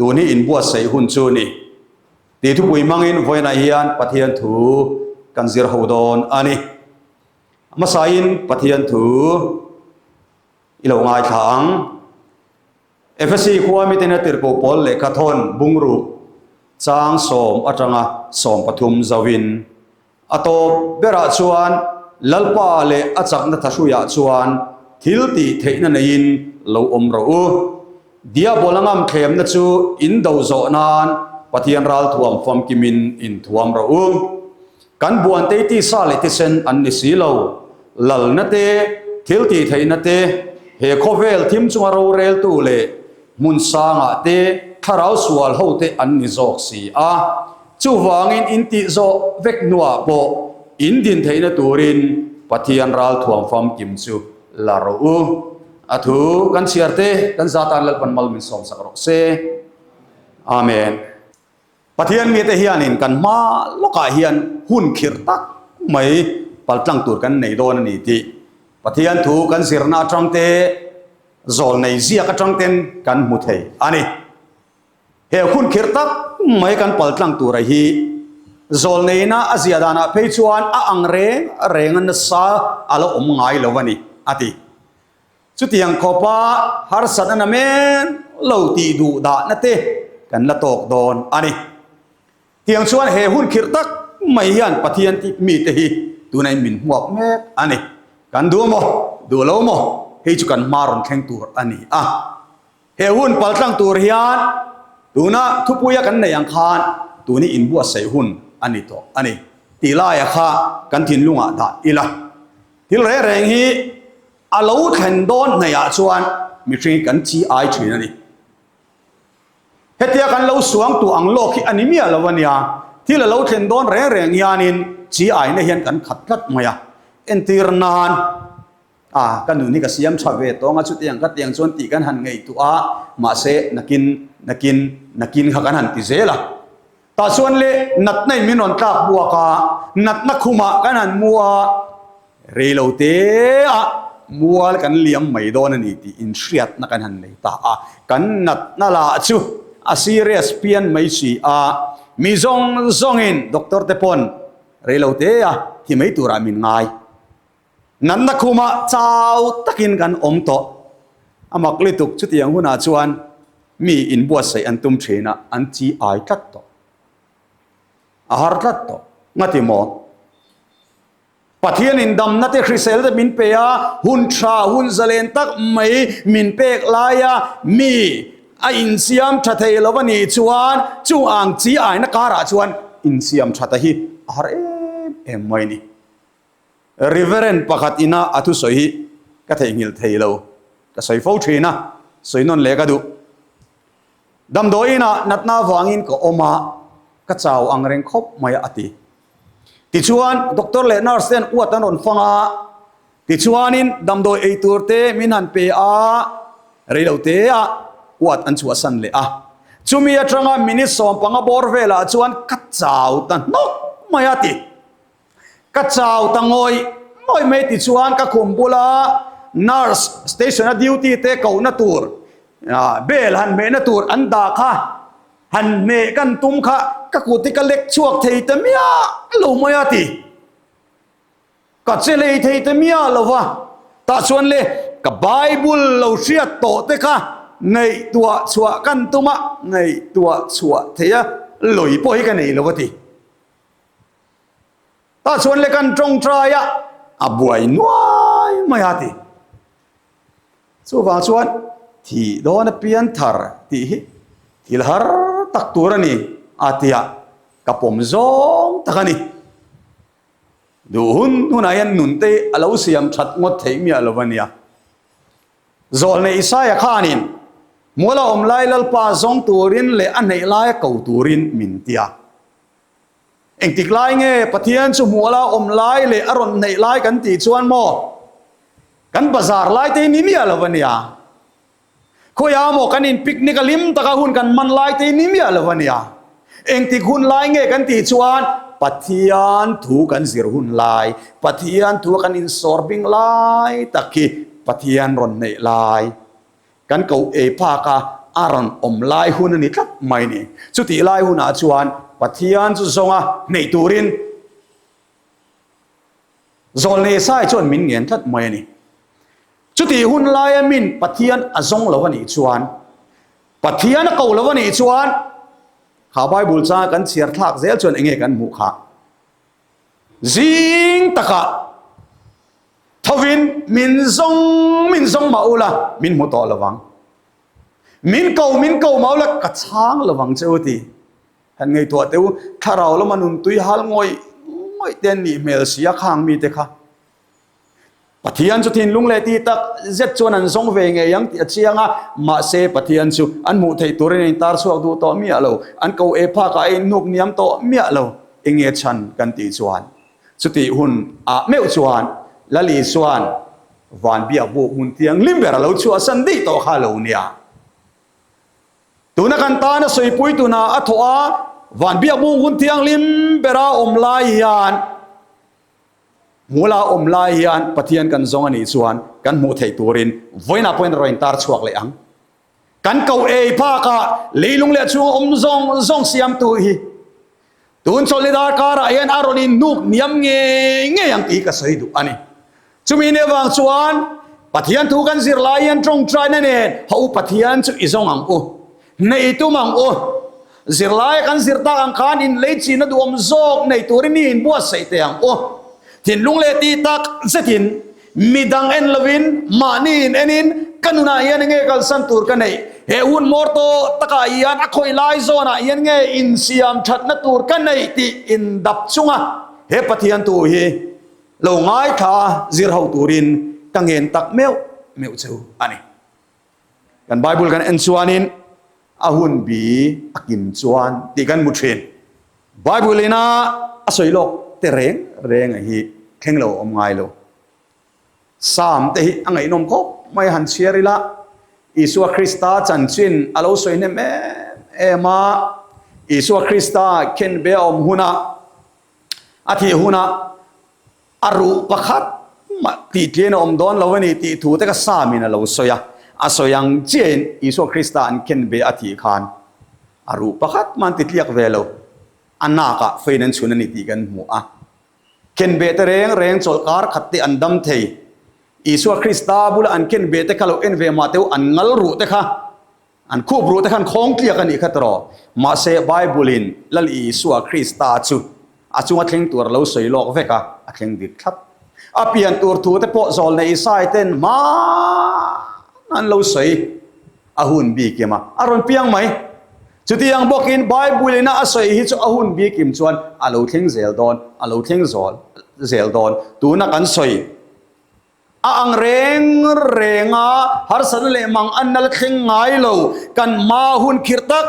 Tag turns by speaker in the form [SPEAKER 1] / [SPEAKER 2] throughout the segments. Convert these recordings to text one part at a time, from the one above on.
[SPEAKER 1] Tun hi inbuatsaih hun chu ni. Tih thupui hmangin vawiinah hian Pathian thu kan zir ho dawn a ni. A hmasain Pathian thu i lo ngaithla ang. Efesi khua miten a tirhkoh pawl lehkha thawn bungruk chang sawm atanga 13 zauhin A tawp berah chuan Lalpa leh a chakna thahruiah chuan thil tih theihna neiin lo awm rawh u. Diabola ngam thlemna chu in do zawh nan Pathian ralthuam famkimin inthuam rawh u. Kan buantei tisa leh thisen an ni si lo. Lalna te, thil tih theihna te, he khawvel thim chunga roreltu leh hmun sangah te thlarau sual hote an ni zawk si a. Chuvangin in tih zawh vek hnuah pawh in din theihna turin Pathian ralthuam famkim chu la rawh u. A thu kan chhiar te kan zatan Lalpan mal min sawmsak rawh se. Amen. Pathian mite hianin kan hma lawkah hian hun khirh tak mai paltlang tur kan nei dawn a ni tih Pathian thu kan zirna atang te zawlnei ziak atang ten kan hmu thei a ni. He hun khirh tak mai kan paltlang tura hi zawlneina a zia danah phei chuan a ang reng reng a nasa a la awm ngai lo a ni, a ti. Chutiang khawpa harsatna namen lo tih duh dahna te kan la tawk dawn a ni. Tiang chuan he hun khirh tak mai hian Pathian tih mite hi tunain min hmuak mek a ni. Kan duh maw? Duh lo maw? Hei chu kan hma rawn thleng tur a ni a. He hun paltlang tur hian tuna thupuia kan neih ang khan tuni inbuatsaih hun a ni tawh a ni tih laia kha kan thinlungah dah ila. Thil reng reng hi a lo thlen dawn hnaihah chuan mihring hi kan chi ai thin a ni. Hetia kan lo suang tu ang lawk hi a ni miah lo a nia. Thil a lo thlen dawn reng reng hianin chi aina hian kan khat tlat mai a. Entir nan. A, ka nun hi ka siam tha ve tawng a, chutiang ka tiang chuan tih kan han ngaihtuah a, mahse nakin, nakin, nakin kha kan han ti zel a. Tah chuan le natna in min rawn tlak buak a, natna khumah kan han mu a, rei lo te a mual kan liam mai dawn a ni tih inhriatna kan han nei ta a, kan natna lah chu a serious pian mai si a, mi zawng zawngin doctor te pawn rei lo te a thi mai turah min ngai. Natna khumah chau takin kan awm tawh. A mak lutuk chutiang hunah chuan mi inbuatsaih an tum thin a, an chi ai tlat tawh. A har tlat tawh. Ngati maw? Pathianin damna te hrisel te min pe a, hun tha, hun zalen tak mai min pek laia mi a insiam tha thei lo a nih chuan chung ang chi aina karah chuan insiam thata hi a har em em mai a ni. Reverend pakhat ina a thusawi hi ka theihnghilh thei lo, ka sawi fo thin a, sawi nawn leh ka duh. Damdawi inah natna avangin ka awm a, ka chau ang reng khawp mai a ti. Tichuan doctor leh nurse ten uat an rawn fang a, tichuanin damdawi ei tur te min han pe a, rei lo te ah uat an chhuahsan leh a. Chumi atanga minute 15 bawr velah chuan ka chau ta hnawk mai a ti. Ka chau ta ngawih ngawih mai ti chuan ka khum bula nurse station a duty te kohna tur bell han hmehna tur an dah kha han hmeh kan tum kha ka kut hi ka lek chhuak thei ta miah lo mai a ti. Ka che lei thei ta miah lo va, tah chuan le ka Bible lo hriat tawh te kha ngaihtuah chhuah kan tum a, ngaihtuah chhuah thei a lawi pawh hi ka nei lo a ti. Tah chuan le kan tawngtai a, a buai nuai mai a ti. Chuvang chuan thih dawn a pian thar tih hi thil har tak tur a ni a ti a, ka pawm zawng tak a ni. Duh hun hunah hian nunte a lo siam that ngawt theih miah lo a nia. Zawlnei Isaia khanin mual a awm lai Lalpa zawng turin leh a hneih laia ko turin min ti a. Engtik lai nge Pathian chu hmuh la awm lai leh a rawn hneih lai kan tih chuan maw kan bazar lai te hi ni miah lo a nia. Khawiah maw kan in picnic a hlim taka hun kan hman lai te hi ni miah lo a nia. Engtik hun lai nge kan tih chuan Pathian thu kan zir hun lai, Pathian thu a kan insawr bing lai tak hi Pathian rawn hneih lai. Kan koh ei phak a. a rawn awm lai hun a ni tlat mai ni. Chutih lai hunah chuan Pathian chu zawnga hneih turin Zawlnei Isaiah chuan min ngen tlat mai a ni. Chutih hun laia min Pathian a zawng lo a nih chuan, Pathian a ko lo a nih chuan, kha Bible changa kan chhiar thlak zel chuan enge kan hmuh khah? Zing takah thovin min zawng min zawng mah ula min hmu tawh lovang. Min ko min ko mah ula ka chhang lovang che u ti. Han ngaihtuah teh u, thlarau lama nun tui hal ngawih ngawih te an nih hmel si a khang mite kha. Pathian chu thinlung leh ti tak zet chuan an zawng ve ngei ang tih a chiang a, mahse Pathian chu an hmuh theih turin a intar chhuak duh tawh miah lo, an ko e phakah a inhnuk niam tawh miah lo. Enge chhan kan tih chuan chutih hun ah meuh chuan Lal Isua'n van biak buk hmun thianghlim ber a lo chhuahsan daih tawh kha a lo nia. Tuna kan tana sawipui tuna a thawh a, van biak buk hmun thianghlim bera awm lai hian, Hmula awm lai hian Pathian kan zawng a nih chuan kan hmuh theih turin vawiinah pawhin rawn intar chhuak leh ang. Kan ko ei phakah leilung leh chhunga awm zawng zawng siamtu hi tun chawlhni darkarah hian a rawn inhnuk hniam ngei ngei ang tih ka sawi duh a ni. Chumi ni avang chuan Pathian thu kan zir lai hian tawngtaina nen ha u Pathian chu i zawng ang u. Nei tum ang u. Zirlai kan zir tak ang khan in lei chin a duhawm zawk nei turin i inbuatsaih teh ang u. Thinlung leh tih tak zetin midang en lovin mahni in enin ka nunah hian enge kalsan tur ka neih? He hun hmawr tawh takah hian a khawih lai zawnah hian nge insiam thatna tur ka neih tih indap chunga he Pathian tu hi lo ngaithla zir ho turin ka ngen tak meuh meuh cheu a ni. Kan Bible kan en chuanin a hun bi a kim chuan tih kan hmu thin. Bible ina a sawi lawk te reng reng a hi thleng lo awm ngai lo. Psalm te hi a ngaihnawm khawp mai han chhiar ila Isua Krista chanchin a lo sawi hnem em em a, Isua Krista khenbe a awm huna a thih huna A ruh pakhat mah tih tlian a awm dawn lo a ni tih thu te kha Samin a lo sawi a. A sawi ang chiahin Isua Krista an khen ve a thih khan a ruh pakhat mah an ti tliak ve lo. A nakah fein an chhun a ni tih kan hmu a. Khen ve te reng reng chawlhkar khat te an dam thei. Isua Krista bula an khen ve te kha lo en ve mah teu an ngal ruh te kha An khup ruh te khan khawng tliak a nih kha tawh. Mahse, Bible-in Lal Isua Krista chu a chunga thleng tur a lo sawi lawk vek a, a thleng dik thlap. A pian tur thu te pawh zawlnei Isai ten hmaan an lo sawi a hun bikim a, a rawn piang mai. Chutiang bawkin Bible-in a sawi hi chu a hun bikim chuan a lo thleng zel dawn, a lo thleng zawl zel dawn. Tuna kan sawi. A ang reng reng a, harsatna leh mang an la thleng ngai lo. Kan hma hun khirh tak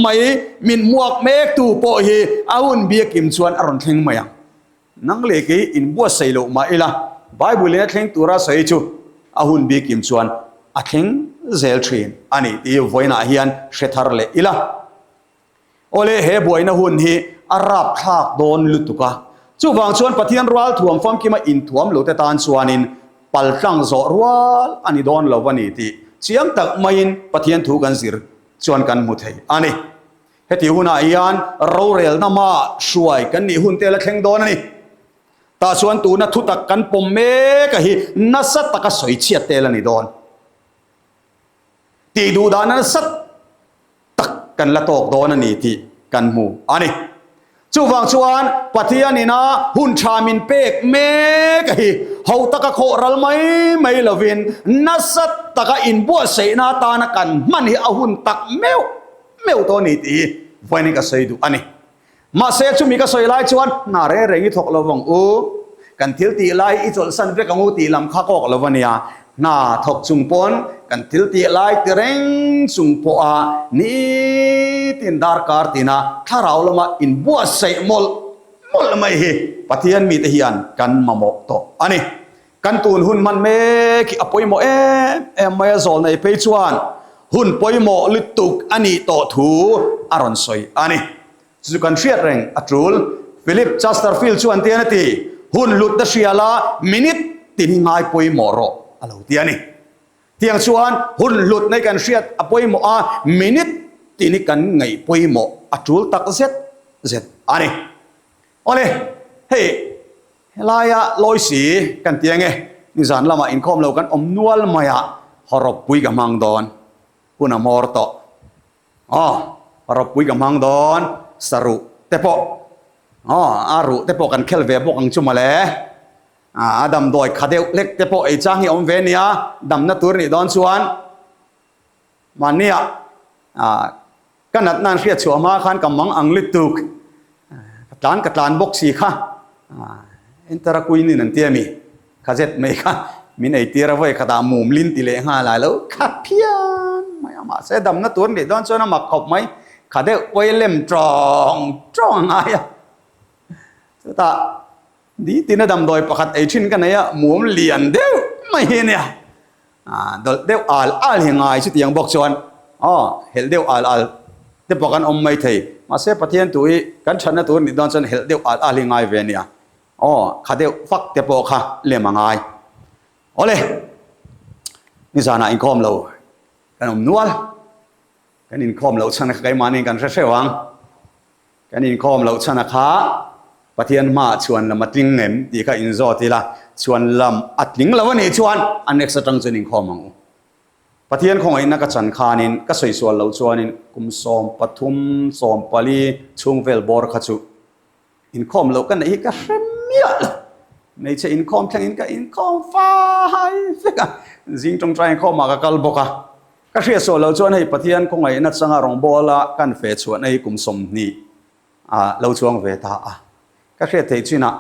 [SPEAKER 1] mai min hmuak mek tu pawh hi a hun biakim chuan a rawn thleng mai ang. Nang leh kei inbuatsaih loh mah ila, Bible in a thleng tura sawi chu a hun biakim chuan a thleng zel thin a ni tih vawiinah hian hre thar leh ila. Awle, he buaina hun hi a rapthlak dawn lutuk a. Chuvang chuan Pathian rual thuam famkima inthuam lote tan chuanin paltlang zawh rual a ni dawn lo a ni tih chiang tak maiin Pathian thu kan zir chuan kan hmu thei a ni. Heti hunah hian rorelna hmaa hruai kan nih hun te la thleng dawn a ni. Tah chuan tuna thutak kan pawm mek a hi nasa taka sawi chhiat tel a ni dawn. Tih duh dahna nasa tak kan la tawk dawn a ni tih kan hmu a ni. Chuvang chuan Pathian ina hun tha min pek mek a hi ho taka khawh ral mai mai lovin nasa taka inbuatsaihna atana kan hman hi a hun tak meuh meuh tawh a ni tih hi vawiin ka sawi duh a ni. Mahse chumi ka sawi lai chuan hna reng reng i thawk lo vang u, kan thil tih lai i chawlhsan vek ang u tih lam kha kawk lo a nia. Hna thawk chung pawn kan thil tih lai ti reng chung pawha nitin darkar tina thlarau lama inbuatsaih mawlh mawlh mai hi Pathian mite hian kan mamawh tawh a ni. Kan tun hun hman mek hi a pawimawh em em mai a, zawlnei phei chuan hun pawimawh lutuk a nih tawh thu a rawn sawi a ni. Chu kan hriat reng a tul. Philip Chesterfield chuan tian a ti, Hun hlutna hria la, minute tin hi ngai pawimawh rawh a lo ti a ni. Tiang chuan hun hlut nei kan hriat a pawimawh a, minute tin hi kan ngaih pawimawh a tul tak zet zet a ni. Awle, hei helaia lawi si kan ti ange, nizan lamah inkhawm lo kan awm nual mai a, hawrawppui ka hmang dawn, hun a hmawr tawh. Aw, hawrawppui ka hmang dawn, saruh te pawh, aw, a ruh te pawh kan khel ve bawk ang chu mawle. A damdawi kha deuh hlek te pawh ei chang hi a awm ve nia, damna tur nih dawn chuan mahnia ka natna an hriat chhuah hma khan ka mang ang lutuk, ka tlan ka tlan bawk si kha, Entaraquinin an ti a mi, kha zet mai kha min ei tir a vawi khatah mum lin ti leh nghal a lo khat phian mai a, mahse damna tur nih dawn chuan a mak khawp mai, kha deuh pawi lem tawng tawng a ngai a, chutah. Nitina damdawi pakhat ei thin ka nei a, muam lian deuh mai hi a nia. Dawlh deuh al al hi ngai chutiang bawk chuan aw helh deuh al al te pawh kan awm mai thei. Mahse Pathian tu hi kan thatna tur nih dawn chuan helh deuh al al hi ngai ve a nia. Aw kha deuh fak te pawh kha lem a ngai. Awle, nizanah inkhawm lo kan awm nual. Kan inkhawm loh chhan kha keimahni kan hre hreuh ang. Kan inkhawm loh chhan a kha Pathian hmaah chhuan lam a tling em tih kha inzawt ila, chhuan lam a tling lo a nih chuan a next atang chuan inkhawm ang u. Pathian khawngaihna ka chan khanin ka sawi sual loh chuanin kum 13, 14 chhung vel bawr kha chu inkhawm loh ka neih hi ka hre miah lo. Hmeichhe inkhawm thlengin ka inkhawm fai vek a, zing tawngtai inkhawmah ka kal bawk a. Ka hriat sual loh chuan hei Pathian khawngaihna changa rawngbawla kan fe chhuahna hi kum 20 a lo chuang ve ta a. Ka hriat theih chinah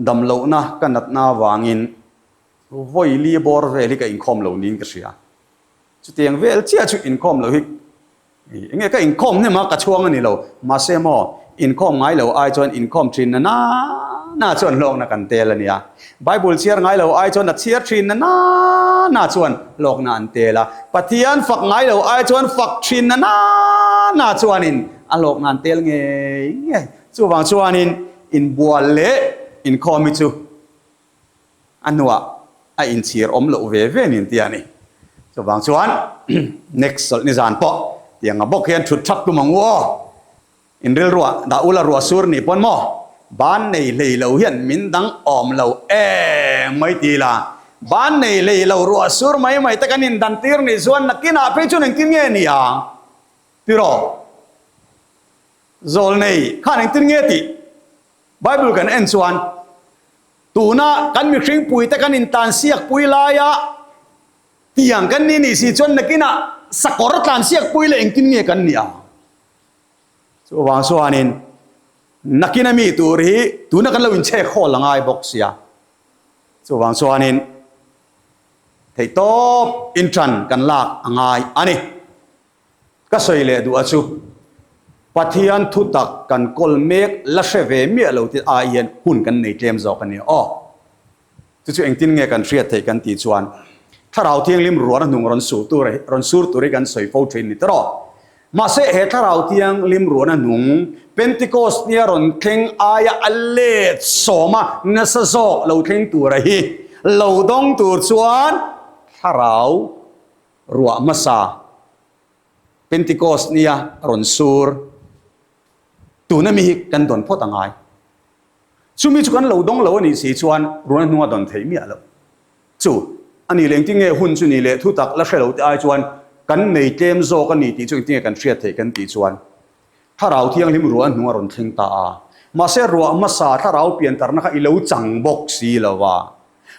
[SPEAKER 1] damlohna ka natna avangin vawi li bawr vel hi ka inkhawm lo niin ka hria. Chutiang vel chiah chu inkhawm loh hi Enge ka inkhawm hnem a, ka chhuang a ni lo. Mahse maw, inkhawm ngai lo ai chuan inkhawm thin na na na chuan hlawkna kan tel a nia. Bible chhiar ngai lo ai chuan a chhiar thin na na na chuan hlawkna an tel a. Pathian fak ngai lo ai chuan fak thin na na na chuanin a hlawkna an tel ngei ngei. Chuvang chuanin inbual leh inkhawm hi chu A hnuah a inchhir awm loh ve ve nin tia ni. Chuvang chuan next chawlh nizan pawh tiang a bawk hian thut thap tum ang u aw. In rilruah dah ula ruah sur nih pawn maw ban nei hlei lo hian min dang awm lo em mai ti la. Ban nei hlei lo ruah sur mai mai te kan indan tir nih chuan nakinah phei chuan engtin nge ni ang tiraw? Zawl nei khan engtin nge tih Bible kan en chuan Tuna kan mihring puite kan intlansiak pui laia tiang kan ni nih si chuan nakinah sakawr tlansiak pui leh engtin nge kan nih ang? Chuvang chuanin nakina mi tur hi tuna kan lo inchhek hawl a ngai bawk sia. Chuvang chuanin theihtawp inṭan kan lak a ngai a ni. Ka sawi leh duh a chu, Pathian thutak kan kawl mek la hre ve miah lo tih ai hian hun kan nei tlem zawk a nia aw. Chu chu engtin nge kan hriat theih kan tih chuan Thlarau Thianghlim ruahna hnung rawn sur tur rawn sur tur hi kan sawi fo thin ni tawh. Mahse he Thlarau Thianghlim ruahna hnung Pentecost nia rawn thleng aia a let sawma nasa zawk lo thleng tura hi lo dawng tur chuan Thlarau Ruah hmasa Pentecost nia rawn sur tuna mi hi kan dawn phawt a ngai. Chumi chu kan lo dawng lo a nih si chuan ruahna hnunga dawn theih miah loh chu a ni leh engtin nge hun chu ni leh thutak la hre lo te ai chuan kan nei tlem zawk a ni tih chu engtin nge kan hriat theih kan tih chuan Thlarau Thianghlim ruah hnung a rawn thleng ta a. Mahse ruah hmasa Thlarau piantarna kha i lo chang bawk si lo va.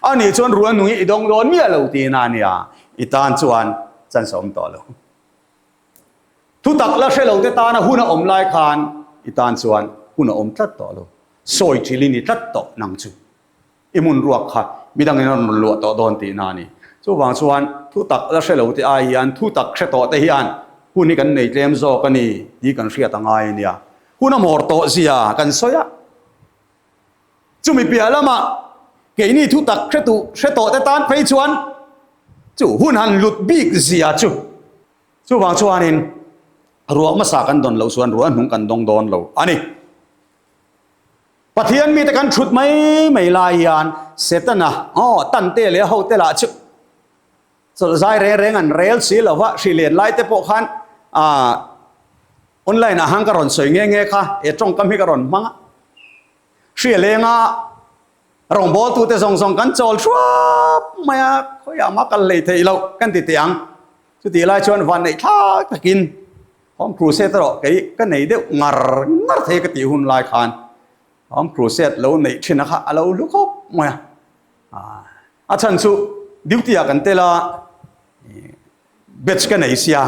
[SPEAKER 1] A nih chuan ruah hnung hi i dawng dawn miah lo tihna a nia, i tan chuan chance a awm tawh lo. Thutak la hre lo te tana hun a awm lai khan i tan chuan hun a awm tlat tawh lo. Sawi thil i ni tlat tawh nang chu. I hmun ruak kha midangin a rawn luah tawh dawn tihna a ni. Chuvang chuan thutak la hre lo te ai hian thutak hre tawh te hian hun hi kan nei tlem zawk a ni tih kan hriat a ngai a nia. Hun a hmawr tawh zia kan sawi a. Chumi piah lamah keini thutak hre tu hre tawh te tan phei chuan chu hun han lut bik zia chu. Chuvang chuanin ruah hmasa kan dawn loh chuan ruah hnung kan dawng dawn lo a ni. Pathian mite kan thut mai mai lai hian Setana, aw, tante leh a hote lah chu. Chawlh zai reng reng an rel si lo va, hri len lai te pawh khan ah online ah han ka rawn sawi nge nge kha, he tawngkam hi ka rawn hmang a. Hri a leng a, rawngbawltu te zawng zawng kan chawl thuap mai a, khawiah mah kal hlei theih loh kan ti teh ang. Chutih lai chuan van neih thlak takin Home Crusade erawh kei ka nei deuh ngar ngar thei ka tih hun lai khan Home Crusade lo neih thin a kha a lo hlu khawp mai a. A chhan chu duty ah kan tel a, batch ka nei sia,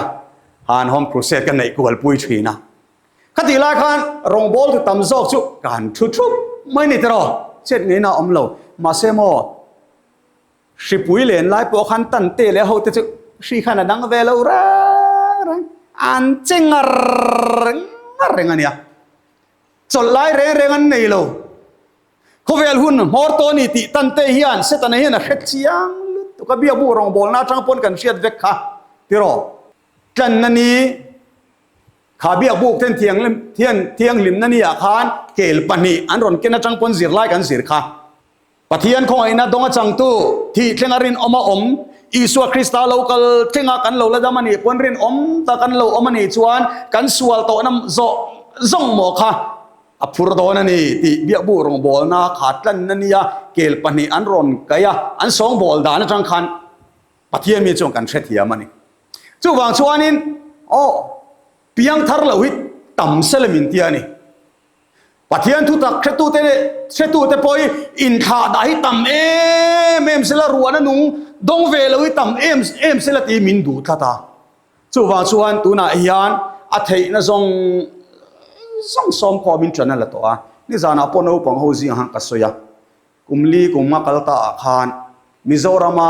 [SPEAKER 1] han Home Crusade ka neih kual pui thin a. Khatih lai khan rawngbâwl tu tam zawk chu ka han thu thup mai ni tiraw, chet ngeina a awm lo. Mahse maw, hripui len lai pawh khan tante leh hote chu hri khan a dang ve lo reng reng, an che ngar ngar reng a nia. Chawlh lai reng reng an nei lo. Khawvel hun hmawr tawh a ni tih tante hian Setana hian a hre chiang lutuk a, Biakbu rawngbawlna atang pawn kan hriat vek kha tiraw. Tlanna ni Kha biakbuk ten thianghlim thian thianghlimna ni ah khan kel pahnih an rawn ken atang pawn zirlai kan zir kha. Pathian khawngaihna dawng a changtu thih thlenga rinawm a awm Isua Krista lo kal thlenga kan lo la dam a nih pawn rinawm tak an lo awm a nih chuan kan sual tawhna zawh zawng maw kha a phur dawn a ni tih biakbuk rawngbawlna kha tlanna nia kel pahnih an rawn kaih a an sawngbawl dan atang khan Pathian mi chuan kan hrethiam a ni. Chuvang chuanin, aw, piang thar lo hi tam sela min tia a ni. Pathian thutak hretute leh hretute pawh hi inthlah dah hi tam em em sela, ruahna nung dawng ve lo hi tam em em sela tih min duh tlat a. Chuvang chuan tunah hian a theihna zawng zawng sawm khawmin ṭan a la tawh a. Nizanah pawh naupang ho zingah khan ka sawi a. Kum li kum nga kal ta ah khan Mizorama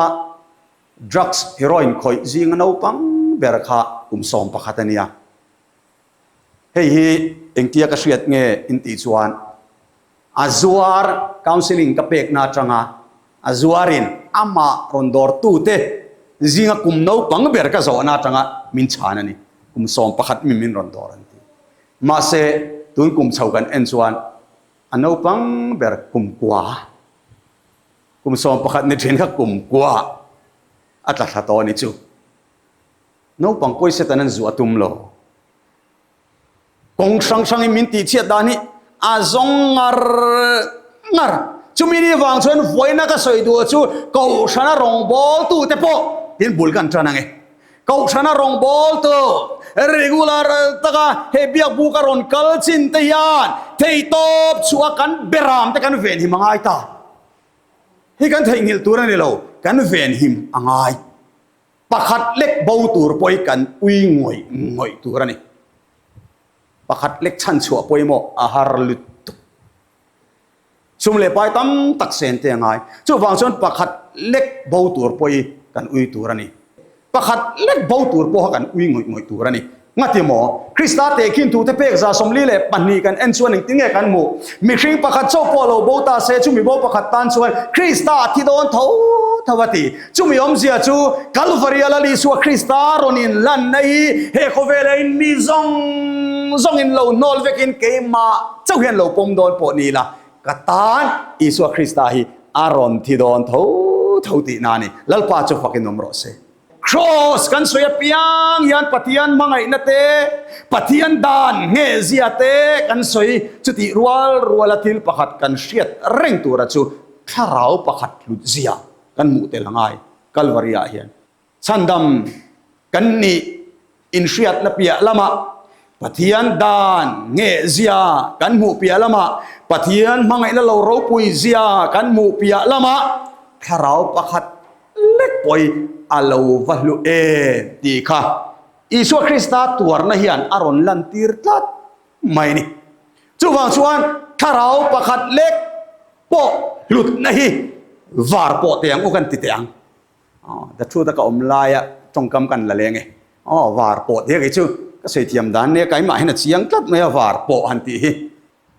[SPEAKER 1] drugs heroin khawih zinga naupang ber kha kum 11 a nia. Hei hi engtia ka hriat nge in tih chuan a zuar counselling ka pekna atanga a zuarin amah rawn dawrtute zinga kum naupang ber ka zawhna atanga min chhan a ni. Kum 11 mi min rawn dawr an ti. Mahse tun kum chho kan en chuan A naupang ber kum kua, kum 11 ni thin kha kum kua a tla thla tawh a ni chu. Naupang pawi Satan an zuah tum lo. Kawng hrang hrangin min tihchhiat dan hi a zawng ngar ngar. Chumi ni vang chuan vawiina ka sawi duh chu Kohhrana rawngbawltute pawh tin bul kan tan ang e. Kohhrana rawngbawltu regular taka he biakbuk a rawn kal chin te hian theihtawp chhuah kan beram te kan venhim a ngai ta. Hei kan theihnghilh tur a ni lo, kan venhim a ngai. Pakhat lek bo tur pawh hi kan ui ngawih ngawih tur a ni. Pakhat lek chhanchhuah pawimawh a har lutuk. Sum leh pai tam tak sen te a ngai. Chuvang chuan pakhat lek bo tur pawh hi kan ui tur a ni. Pakhat lek bo tur pawha kan ui ngawih ngawih tur a ni. Ngati maw? Krista tehkhin thute pek 42 kan en chuan engtin nge kan hmuh? Mihring pakhat chauh pawh lo bo ta se, chumi bo pakhat tan chuan Krista a thi dawn tho tho a ti. Chumi awmzia chu Kalvari a Lal Isua Krista rawn inlanna hi he khawvela in mi zawng zawngin lo hnawl vekin keimah chauh hian lo pawm dawn pawh ni ila, ka tan Isua Krista hi a rawn thi dawn tho tho tihna a ni. Lalpa chu fakin awm rawh se. Kraws kan sawi apiang hian Pathian hmangaihna te, Pathian dan nghehzia te kan sawi. Chutih rual ruala thil pakhat kan hriat reng tura chu thlarau pakhat hlutzia kan hmuh tel a ngai Kalvari ah hian. Chhandam kan nih inhriatna piah lamah Pathian dan nghehzia kan hmuh piah lamah Pathian hmangaihna lo ropui zia kan hmuh piah lamah thlarau pakhat lek pawh hi a lo va hlu em tih kha Isua Krista tuarna hian a rawn lantir tlat mai a ni. Chuvang chuan thlarau pakhat lek pawh hlutna hi var pawh teh ang u kan ti teh ang. The truth a ka awm laia tawngkam kan la leng e. Aw var pawh tih kei chu ka sawi thiam dan nia keimah hian a chiang tlat mai a var pawh han tih hi.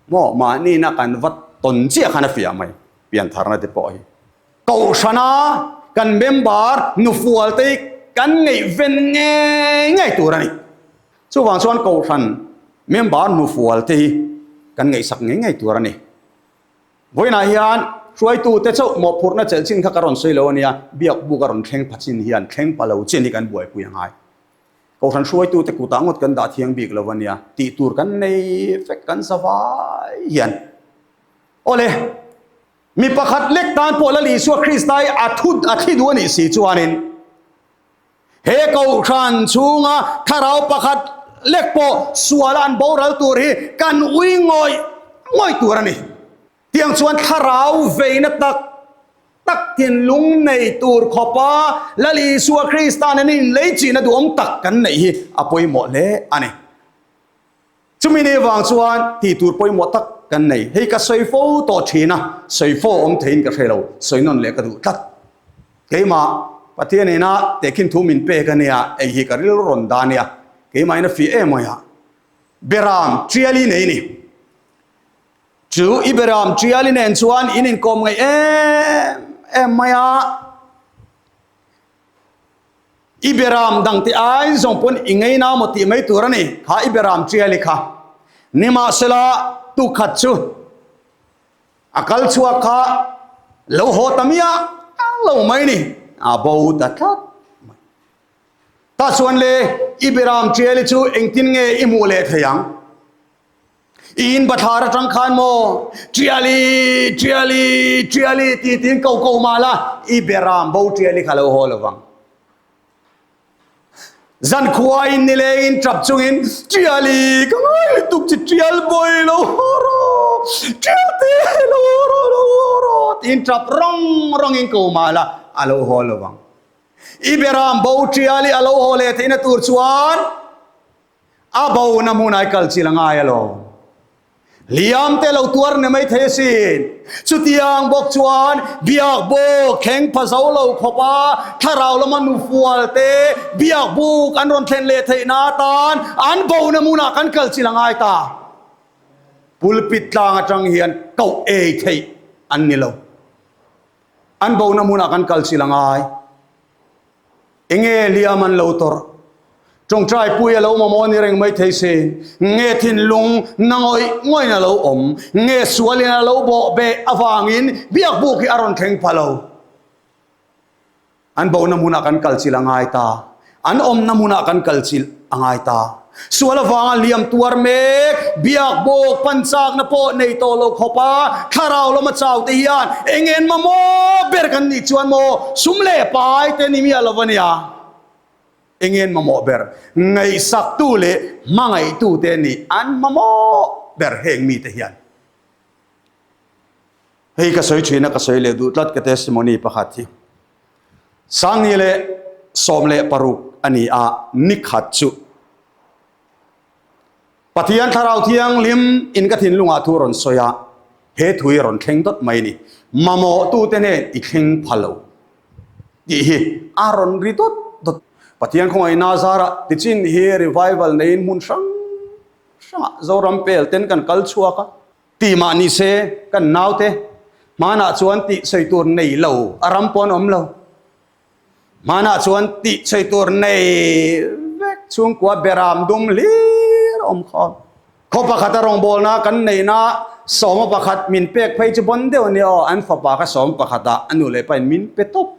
[SPEAKER 1] Maw mahni na kan va tawn chiah khan a fiah mai piantharna te pawh hi. Kohhrana kan member nufual te hi kan ngaihven ngei ngei tur a ni. Chuvang chuan Kohhran member hnufual te hi kan ngaihsak ngei ngei tur a ni. Vawiinah hian Hruaitute chauh mawhphurhna chelh chin kha ka rawn sawi lo a nia, biak buk a rawn thleng pha chin hian thleng pa lo chin hi kan buaipui a ngai. Kohhran hruaitute kutah ngawt kan dah thiang bik lo a nia, tih tur kan nei vek kan za vai hian. Awle, mi pakhat lek tan pawh Lal Isua Krista hi a thu a thli duh a nih si chuanin he kohhran chhunga thlarau pakhat lek pawh suala an boral tur hi kan ui ngawih ngawih tur a ni. Tiang chuan thlarau veina tak tak thinlung nei tur khawpa Lal Isua Krista nen inlei chihna duhawm tak kan neih hi a pawimawh hle a ni. Chumi ni vang chuan tih tur pawimawh tak kan nei. Hei ka sawi fo tawh thin a, sawi fo awm theiin ka hre lo, sawi nawn leh ka duh tlat. Keimah Pathian ina tehkhin thu min pek a nia, ei hi ka rilru rawn dah a nia, keimahin a fiah em mai a, Beram tiali nei ni. Chu i beram tiali nen chuan in inkawm ngaih em em mai a. I beram dangte ai zawng pawn i ngei na maw tih mai tur a ni, kha i beram tiali kha. Nimahsela, tukhat chu a kal chhuak kha lo haw ta miah lo mai ni, a bo ta tlat mai. Tah chuan le, i beram tiali chu engtin nge i hmuh leh thei ang? I in bathlar atang khan maw Tiali, Tiali, Tiali ti tiin ko ko mah la, i beram bo Tiali kha lo haw lo vang. Zankhua in nilengin tap chungin Tiali ka ngai lutuk chi Tial bawi lo haw rawh, Tialte lo haw rawh, lo haw rawh tiin tap rawng rawngin ko mah la, a lo haw lo vang. I beram bo Tiali a lo haw leh theihna tur chuan A bona hmun ai kal chil a ngai alawm. Hliam te lo tuar ni mai thei asin. Chutiang bawk chuan biak buk thleng pha zo lo khawp a thlarau lama nufual te biak buk an rawn thlen leh theih na atan an bona hmunah kan kal chil a ngai ta. Pulpit tlang atang hian koh ei theih an ni lo. An bona hmunah kan kal chil a ngai. Enge hliam an lo tawrh? Tawngtai pui a lo mamawh ni reng mai thei se, nge thinlung na ngawih ngawih a lo awm, nge sualin a lo bawh beh avangin biakbuk hi a rawn thleng pha lo. An bohna hmunah kan kal chilh a ngai ta, an awmna hmunah kan kal chilh a ngai ta. Sual avanga hliam tuar mek, biakbuk pan chakna pawh nei tawh lo khawpa thlarau lama chau te hian eng en mamawh ber kan nih chuan maw sum leh pai te ni miah lo a nia. Eng en mamawh ber, ngaihsaktu leh hmangaihtu te nih an mamawh ber heng mite hian. Hei ka sawi thin a, ka sawi leh duh tlat ka testimony pakhat hi. Sangni leh 16 a ni a, nikhat chu Pathian Thlarau Thianghlim in ka thinlungah thu rawn sawi a, he thu hi rawn thleng dawt mai a ni. Mamawhtute hnen i thleng pha lo tih hi a rawn ri dawt dawt. Pathian khawngaihna zarah tichin hi revival neiin hmun hrang hrangah Zoram pel ten kan kal chhuak a. Tih mah ni se, kan naute hmanah chuan tih sawi tur nei lo a ram pawh an awm lo. Hmanah chuan tih sawi tur nei vek chhungkua beram dum hlir a awm khawm. Khaw pakhata rawngbawlna kan neihna sawma pakhat min pek phei chu bawn deuh a nia aw, an fapa kha sawm pakhatah a nu leh pain min pe tawp.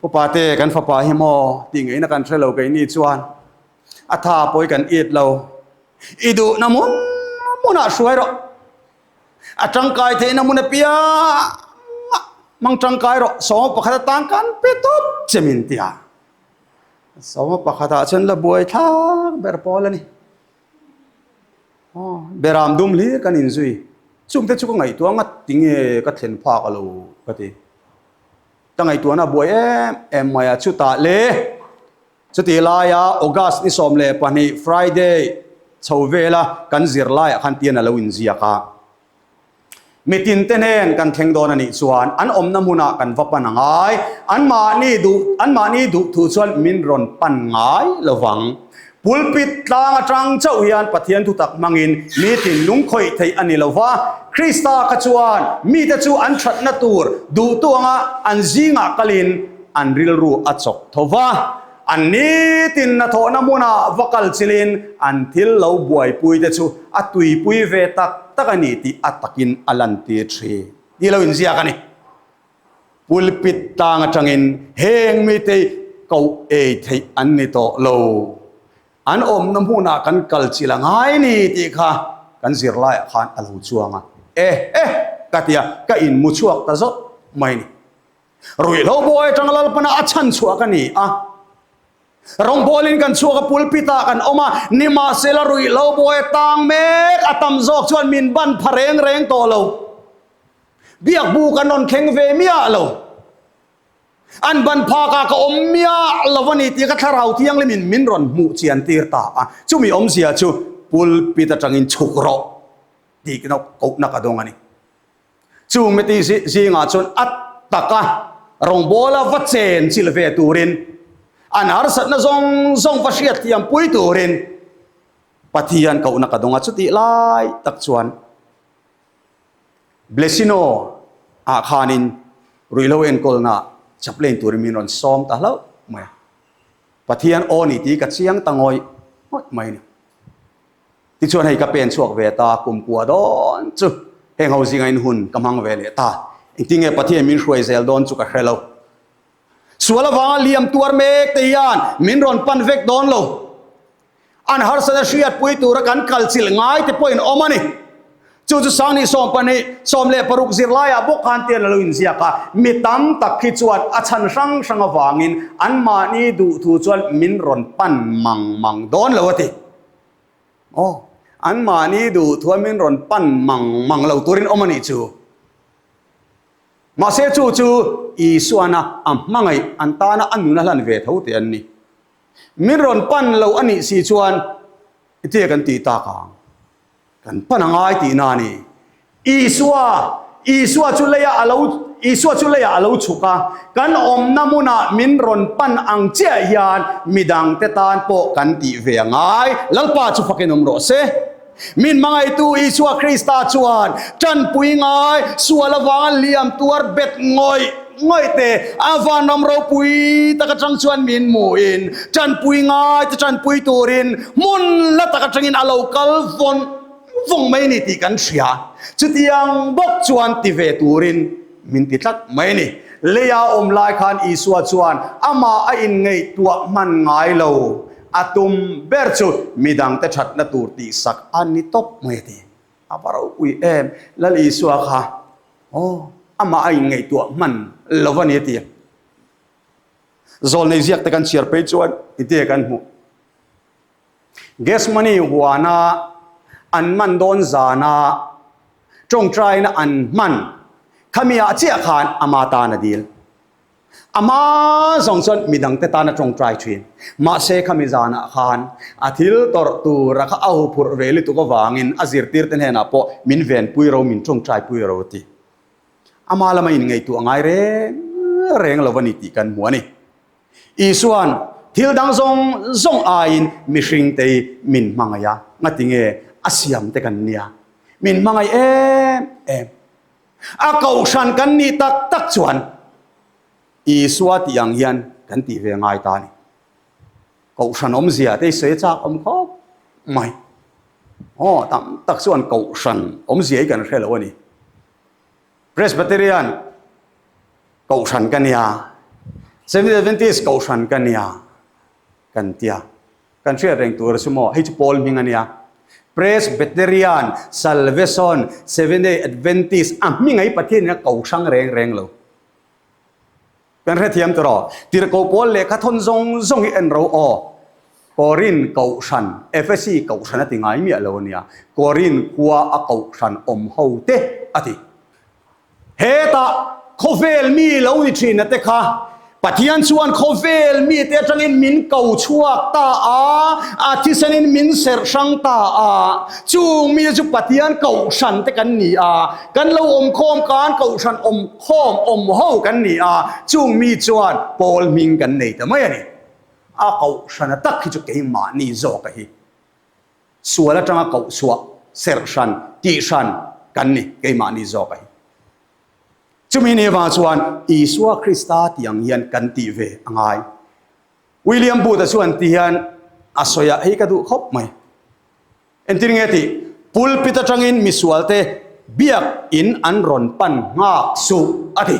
[SPEAKER 1] Upa te kan fapa hi maw tih ngaihna kan hre lo keini chuan a tha pawi kan it lo. I duhna hmun hmunah hruai rawh. A tangkai theihna hmun apiangah hmang tangkai rawh. Sawma pakhat atan kan pe tawp che min ti a. Sawma pakhatah chuan la buai thlak ber pawl a ni. Beram dum hlir kan inzui. Chungte chu ka ngaihtuah ngat tinge ka thlen phak a lo ka ti. Ka ngaihtuahna a buai em em mai a chutah le. Chutih laia August ni 12 Friday chho vela kan zir laiah khan tian a lo inziak a. Mitin te hnen kan thleng dawn a nih chuan an awmna hmunah kan va pan a ngai. Anmahni duh anmahni duh thu chuan min rawn pan ngai lo vang. Pulpit tlang atang chauh hian Pathian thutak hmangin mi thinlung khawih theih a ni lo va. Krista kha chuan mite chu an thatna tur duhtu anga an zingah kalin an rilru a chawk tho va, an nitin hnathawhna hmunah va kal chilin an thil lo buaipui te chu a tuipui ve tak tak a ni tih a takin a lantir thin. Tih lo inziak a ni. Pulpit tlang atangin heng mite hi koh ei theih an ni tawh lo. An awmna hmunah kan kal chilh a ngai ni tih kha kan zirlaiah khan a lo chuang a. E e ka ti a, ka inmu chhuak ta zawk mai ni. Ruihhlo buai atanga Lalpana a chhan chhuah ka ni a. Rawngbawlin kan chhuak a, pulpit ah kan awm a, nimahsela ruihhlo buai a tang mek a tam zawk chuan min ban pha reng reng tawh lo. Biakbu kan rawn thleng ve miah lo. An ban phakah ka awm miah lo a ni tih ka thlarau thianghlimin min rawn hmuh chian tir ta a. Chumi awmzia chu pulpit atangin chhuk rawh tih kohna ka dawng a ni. Chung miti zingah chuan a taka rawngbawla va chen chilh ve turin, an harsatna zawng zawng va hriatthiam pui turin Pathian kohna ka dawng a. Chutih lai tak chuan Blessino ah khanin ruihhlo enkawlna chaplain turin min rawn sawm ta hlauh mai a. Pathian aw ni tih ka chiang ta ngawih ngawih mai a ni. Tichuan hei ka pen chhuak ve ta, kum kua dawn chu heng ho zinga in hun ka hmang ve leh ta. Engtin nge Pathian min hruai zel dawn chu ka hre lo. Sual avanga liam tuar mek te hian min rawn pan vek dawn lo. An harsatna hriatpui tura kan kal chilh ngai te pawhin awm a ni. Chu chu Sangni 12, 16 zirlaiah bawk khan tian a lo inziak a, mi tam tak khi chuan a chhan hrang hrang avangin anmahni duhthu chuan min rawn pan mang mang dawn lo a ti. Aw, anmahni duhthua min rawn pan mang mang lo turin awm a nih chu. Mahse chu chu Isuana a hmangaih an tana a nun a hlan ve tho te an ni. Min rawn pan lo a nih si chuan tia kan tih tak ang. Kan pan a ngai tihna a ni. Isua, Isua chu leiah a lo, Isua chu leiah a lo chhuk a, kan awmna hmunah min rawn pan ang chiah hian midangte tan pawh kan tih ve a ngai. Lalpa chu fakin awm rawh se. Min hmangaihtu Isua Krista chuan tanpui ngai sual avanga liam tuar bet ngawih ngawih te a vanram ropui tak atang chuan min hmuhin tanpui ngai te tanpui turin hmun la tak atangin a lo kal vawn vawng mai ni tih kan hria. Chutiang bawk chuan ti ve turin min ti tlat mai ni. Leia awm lai khan Isua chuan amah a inngaihtuah hman ngai lo. A tum ber chu midangte thatna tur tihsak a ni tawp mai a ti. A va ropui em! Lal Isua kha, aw, amah a inngaihtuah hman lo a ni a ti. Zawlnei ziak te kan chhiar phei chuan iti kan hmuh. Gethsemane huana an man dawn zana tawngtaina an hman khami ah chiah khan ama tan a dil. Ama zawng chuan midangte tan a tawngtai thin. Mahse khami zanah khan a thil tawrh tura kha a huphurh ve lutuk avangin a zirtirte hnenah pawh min venpui ro, min tawngtaipui ro a ti. Ama lama inngaihtuah ngai reng reng lo a ni tih kan hmu a ni. Isua'n thil dang zawng zawng aiin mihringte hi min hmangaih a, ngatinge a siamte kan nia, min hmangaih em em. A kohhran kan nih tak tak chuan Isua tih ang hian kan tih ve ngai ta a ni. Kohhran awmzia te hi sawi a chak awm khawp mai. Aw, tam tak chuan kohhran awmzia hi kan hre lo a ni. Presbyterian kohhran ka nia, Seventh Adventist kohhran ka nia kan tia. Kan hriat reng tur a chu maw? Hei chu Paul hming a nia. Presbyterian, Salvation, Seventh Day Adventist a hming ai Pathian in a ko hrang reng reng lo. Kan hrethiam tur aw. Tirhkoh Paul lehkha thawn zawng zawng hi en ro aw. Korin kohhran, Efesi kohhran a ti ngai miah lo a nia. Korin khua a kohhran awm ho te a ti. Hetah khawvel mi lo ni thin a te kha Pathian chuan khawvel mite atangin min ko chhuak ta a, a thisenin min serh hrang ta a. Chung mi chu Pathian kohhran te kan ni a, kan lo awmkhawm kan kohhran awmkhawm awm ho kan ni a, chung mi chuan pawl hming kan nei ta mai a ni. A kohhrana tak hi chu keimahni zawk a hi. Sual atanga koh chhuah, serh hran, tih hran kan ni, keimahni zawk a hi. Chumi ni avang chuan Isua Krista tih ang hian kan tih ve a ngai. William Booth-a chuan ti hian a sawi a, hei ka duh khawp mai. Entir nge tih? Pulpit atangin misualte. Biak in an rawn pan nghak suh a ti.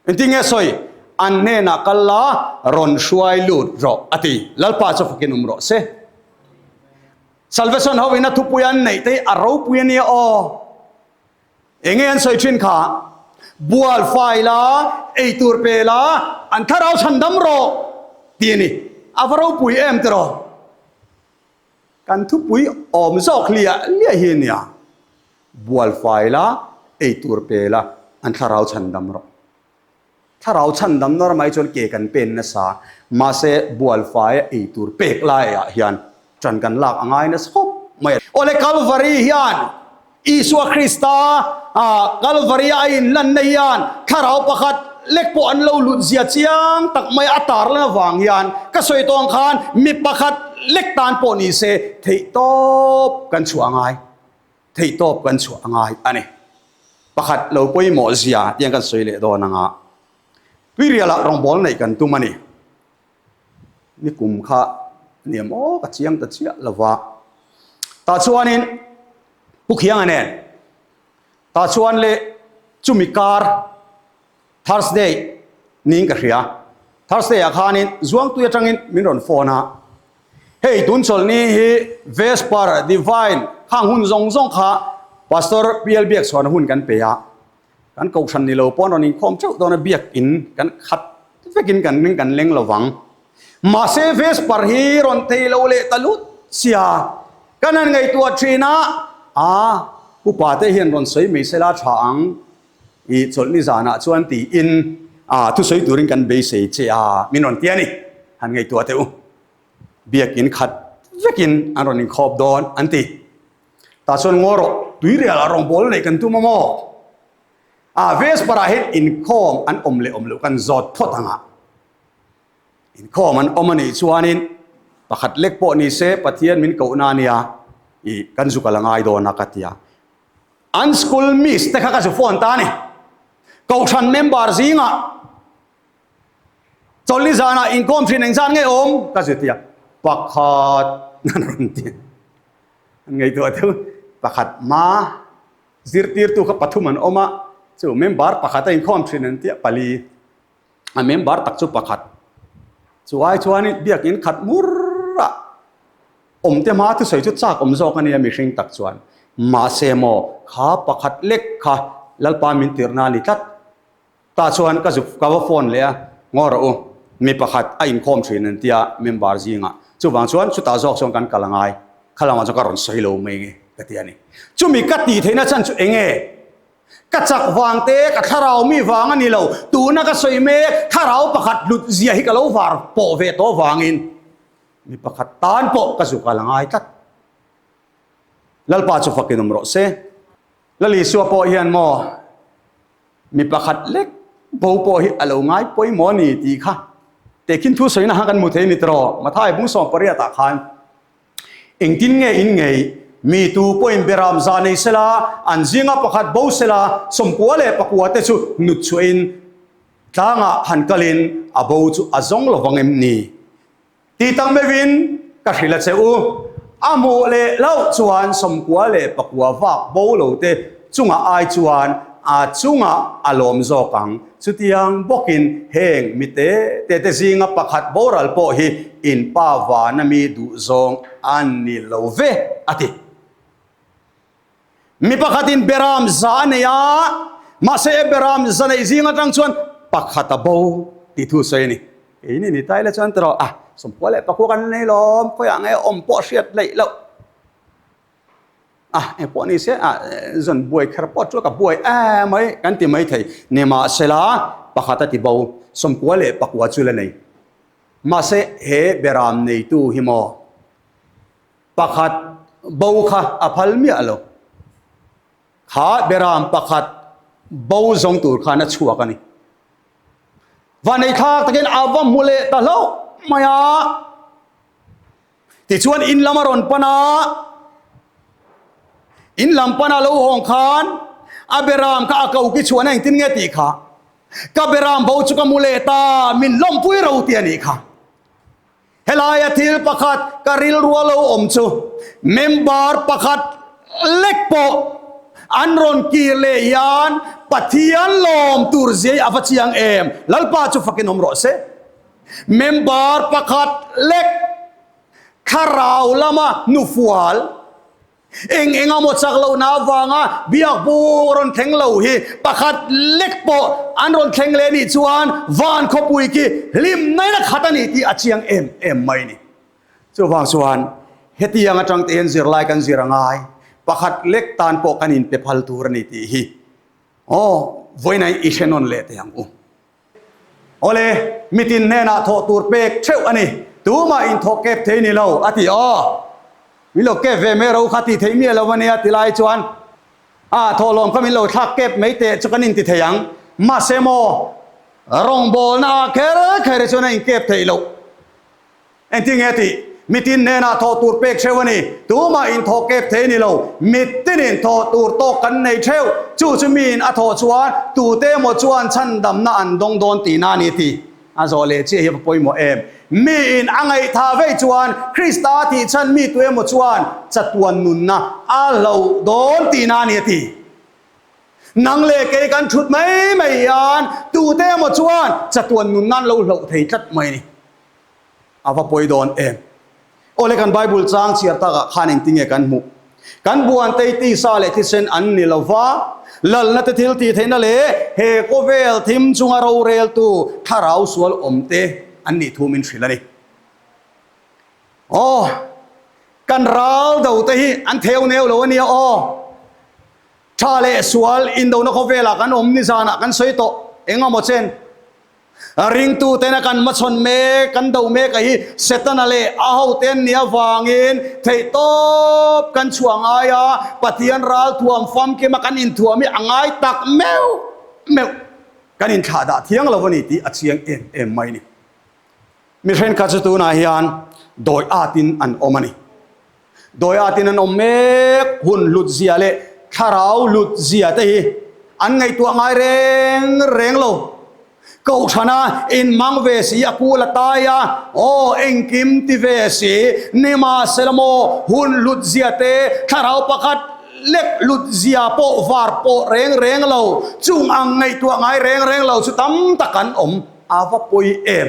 [SPEAKER 1] Engtin nge sawi? An hnenah kal la, rawn hruai lut rawh a ti. Lalpa chu fakin awm rawh se. Salvation ho ina thupui an neih te hi a ropui a nia aw. Enge an sawi thin kha? Bual fai la, eitur pe la, an thlarau chhan dam rawh ti a ni. A va ropui em tiraw? Kan thupui awm zawk hliah hliah hi a nia. Bual fai la, eitur pe la, an thlarau chhan dam rawh. Thlarau chhan dam nawr mai chuan ke kan pen nasa, mahse bual faia eitur pek laiah hian ṭan kan lak a ngai nasa khawp mai a. Awle Kalvari hian Isua Krista Kalvari a inlanna hian thlarau pakhat lek pawh an lo lut zia chiang tak mai a tarlan avang hian ka sawi tawh ang khan mi pakhat lek tan pawh ni se theihtawp kan chhuah a ngai. Theihtawp kan chhuah a ngai a ni. Pakhat lo pawimawh zia tiang kan sawi leh dawn anga tuirialah rawngbâwl neih kan tum a ni. Nikum kha nia maw ka chiang ta chiah lo va. Tah chuanin Pu Khianga nen tah chuan leh chumi kar Thursday niin ka hria. Thursday ah khanin Zuangtui atangin min rawn phone a, hei tun chawlhni hi Vesper Divine khang hun zawng zawng kha Pastor PL Biakchhuahna hun kan pe a, kan kohhran ni lo pawn rawn inkhawm teuh dawn a biakin kan khat vekin kan ring kan leng lovang. Mahse Vesper hi rawn thei lo leh ta lut sia kan han ngaihtuah thin a, aa upa te hian rawn sawi mai sela tha ang. I chawlhni zanah chuan tiin a thusawi turin kan beisei che a, min rawn ti a ni. Han ngaihtuah teh u. Biakin khat vekin an rawn inkhawp dawn an ti. Tah chuan ngaw rawh, tuirialah rawngbâwl neih kan tum a maw? A, Vesper-ah hian inkhawm an awm leh awm loh kan zawt phawt ang a. Inkhawm an awm a nih chuanin pakhat lek pawh ni se Pathian min kohna a nia, i kan zu kal a ngai dawn a ka ti a. An school miss te kha ka zu phone ta a ni. Kohhran member zingah chawlhni zanah inkhawm thin engzat nge awm ka zu ti a, pakhat an rawn ti. An ngaihtuah deuh pakhat hma zirtirtu kha pathum an awm a, chu member pakhat a inkhawm thin an ti a, pali. A member tak chu pakhat. Chu ai chuanin biakin khat mur a awm te hma thusawi chu chak awm zawk a nia mihring tak chuan. Mahse maw kha pakhat lek kha Lalpa min tirhna a ni tlat. Tah chuan ka zuk ka va phone leh a, ngaw rawh u, mi pakhat a inkhawm thin an tia member zingah. Chuvang chuan chutah zawk chuan kan kal a ngai. Kha lamah chuan ka rawn sawi lo mai nge ka ti a ni. Chumi ka tih theihna chhan chu eng nge? Ka chak vang te, ka thlarau mi vang a ni lo, tuna ka sawi mek thlarau pakhat hlut zia hi ka lo var pawh ve tawh vangin mi pakhat tan pawh ka zuk a la ngai tlat. Lalpa chu fakin awm rawh se. Lal Isua pawh hian maw mi pakhat lek bo pawh hi a lo ngai pawimawh a ni tih kha tehkhin thu sawina kha kan hmu thei a ni tiraw? Mathai bung 18 ah khan Engtin nge in ngei? Mi tu pawhin beram za nei sela, an zinga pakhat bo sela, 94 te chu nut chhuahin tlangah han kalin a bo chu a zawng lo vang em ni? Ti tak meuhin ka hrilh a che u. A hmuh leh loh chuan 99 vak bo lo te chungah ai chuan a chungah a lawm zawk ang. Chutiang bawkin heng mi te te te zinga pakhat boral pawh hi in pa vana mi duhzawng a ni lo ve, a ti. Mi pakhatin beram za a nei a, mahse beram za neih zing atang chuan pakhat a bo tih thu sawi a ni. Keini ni taila chuan tiraw, a 94 kan nei lawm, khawiah nge awm pawh hriat leih loh. A, eng pawh ni se, a zawn buai kher pawh chu ka buai em mai kan ti mai thei. Nimahsela, pakhat a ti bo, 99 chu la nei. Mahse, he beram neitu hi maw pakhat bo kha a phal miah lo. Kha beram pakhat bo zawng tur khan a chhuak a ni. Vaneithlak takin a va hmu leh ta hlauh mai a. Tichuan in lam a rawn pan a, in lam pan a lo hawng khan a beram kha a ko ki chhuahna engtin nge tih kha, ka beram bo chu ka mu leh ta, min lawmpui ro ti a nih kha. Helaia thil pakhat ka rilrua lo awm chu member pakhat lek pawh. An rawn kir leh hian Pathian lawm tur zia hi a va chiang em? Lalpa chu fakin awm rawh se. Member pakhat lek thlarau lama hnufual eng eng emaw chak lohna avanga biak buk rawn thleng lo hi pakhat lek pawh an rawn thleng leh nih chuan van khawpui khi hlimnain a khat a ni tih a chiang em em mai a ni. Chuvang chuan hetiang atang te hian zirlai kan zir a ngai, pakhat lek tan pawh kan inpe phal tur a ni tih hi aw vawiin i hre nawn leh teh ang u. Awle, mitin hnenah thawh tur pek theuh a ni, tumah inthawh kep thei ni lo a ti aw. Min lo kep ve mai ro kha tih theih miah lo a nia ti lai chuan a thawhlawm kha min lo thlak kep mai teh chu kan inti thei ang. Mahse maw, rawngbawlna ah kher kher hi chuan a inkep theih loh. Engtin nge tih? Mitin hnenah thawh tur pek theuh a ni. Tumah inthawh kep thei ni lo. Mitinin thawh tur tawk kan nei theuh. Chu chu miin a thawh chuan tute emaw chuan chhandamna an dawng dawn tihna a ni tih a zawh leh chiah hi a va pawimawh em. Miin a ngaihthah vei chuan Krista tih chhan mi tu emaw chuan chatuan nunna a hloh dawn tihna a ni a ti. Nang leh kei kan thut mai mai hian tute emaw chuan chatuan nunna an lo hloh thei tlat mai a ni. A va pawi dawn em? Awle kan Bible chang chhiar takah khan engtinge kan hmuh? Kan buantei tisa leh thisen an ni lo va, lalna te thil tih theihna leh he khawvel thim chunga roreltu thlarau sual awmte an nih thu min hrilh a ni. Aw, kan ral do te hi an theu neu lo a nia aw. Tha leh sual indona khawvelah kan awm nizanah kan sawi tawh engemaw chen. Ringtuten a kan hmachhawn mek, kan do mek a hi Setana leh a hote an nih avangin theihtawp kan chhuah ngai a, Pathian ralthuam famkim a kan inthuam hi a ngai tak meuh meuh kan inthlahdah thiang lo a ni tih a chiang em em mai a ni. Mi thenkhat chu tunah hian dawi atin an awm a ni. Dawi atin an awm mek, hun hlut zia leh thlarau hlut zia te hi an ngaihtuah ngai reng reng lo. Kohhrana inhmang ve si, a kul a tai a, aw engkim ti ve si, nimahsela maw hun hlut zia te, thlarau pakhat lek hlut zia pawh var pawh reng reng lo, chung ang ngaihtuah ngai reng reng lo chu tam tak an awm. A va pawi em?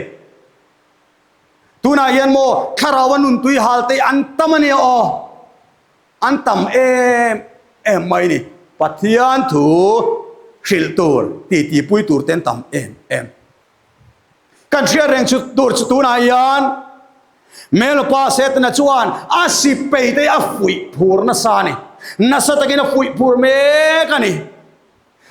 [SPEAKER 1] Tunah hian maw thlarau a nuntui hal te an tam a nia aw. An tam em em mai ni. Pathian thu hrilh tur, titi pui tur te an tam em em. Kan hriat reng chu tur chu tunah hian Hmelpa Setana chuan a sipei te a fuih phur nasa a ni. Nasa takin a fuih phur mek a ni.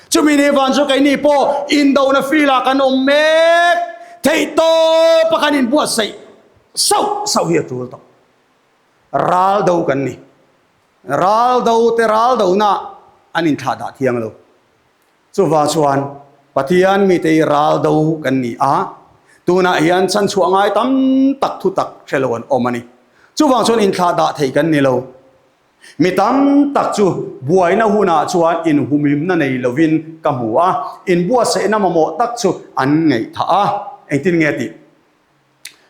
[SPEAKER 1] Chumi ni van chu keini pawh indona field-ah kan awm mek theih tawp a kan inbuatsaih sauh sauh hi a tul tawh. Ral do kan ni. Ral do te ral dona an inthlah dah thiang lo. Chuvang chuan Pathian mite hi ral do kan ni a, tunah hian chhanchhuah ngai tam tak thu tak hre lo an awm a ni. Chuvang chuan inthlah dah thei kan ni lo. Mi tam tak chu buaina hunah chuan inhumhimna nei lovin ka hmu a, inbuatsaihna mamawh tak chu an ngaihthah a. Engtin nge tih?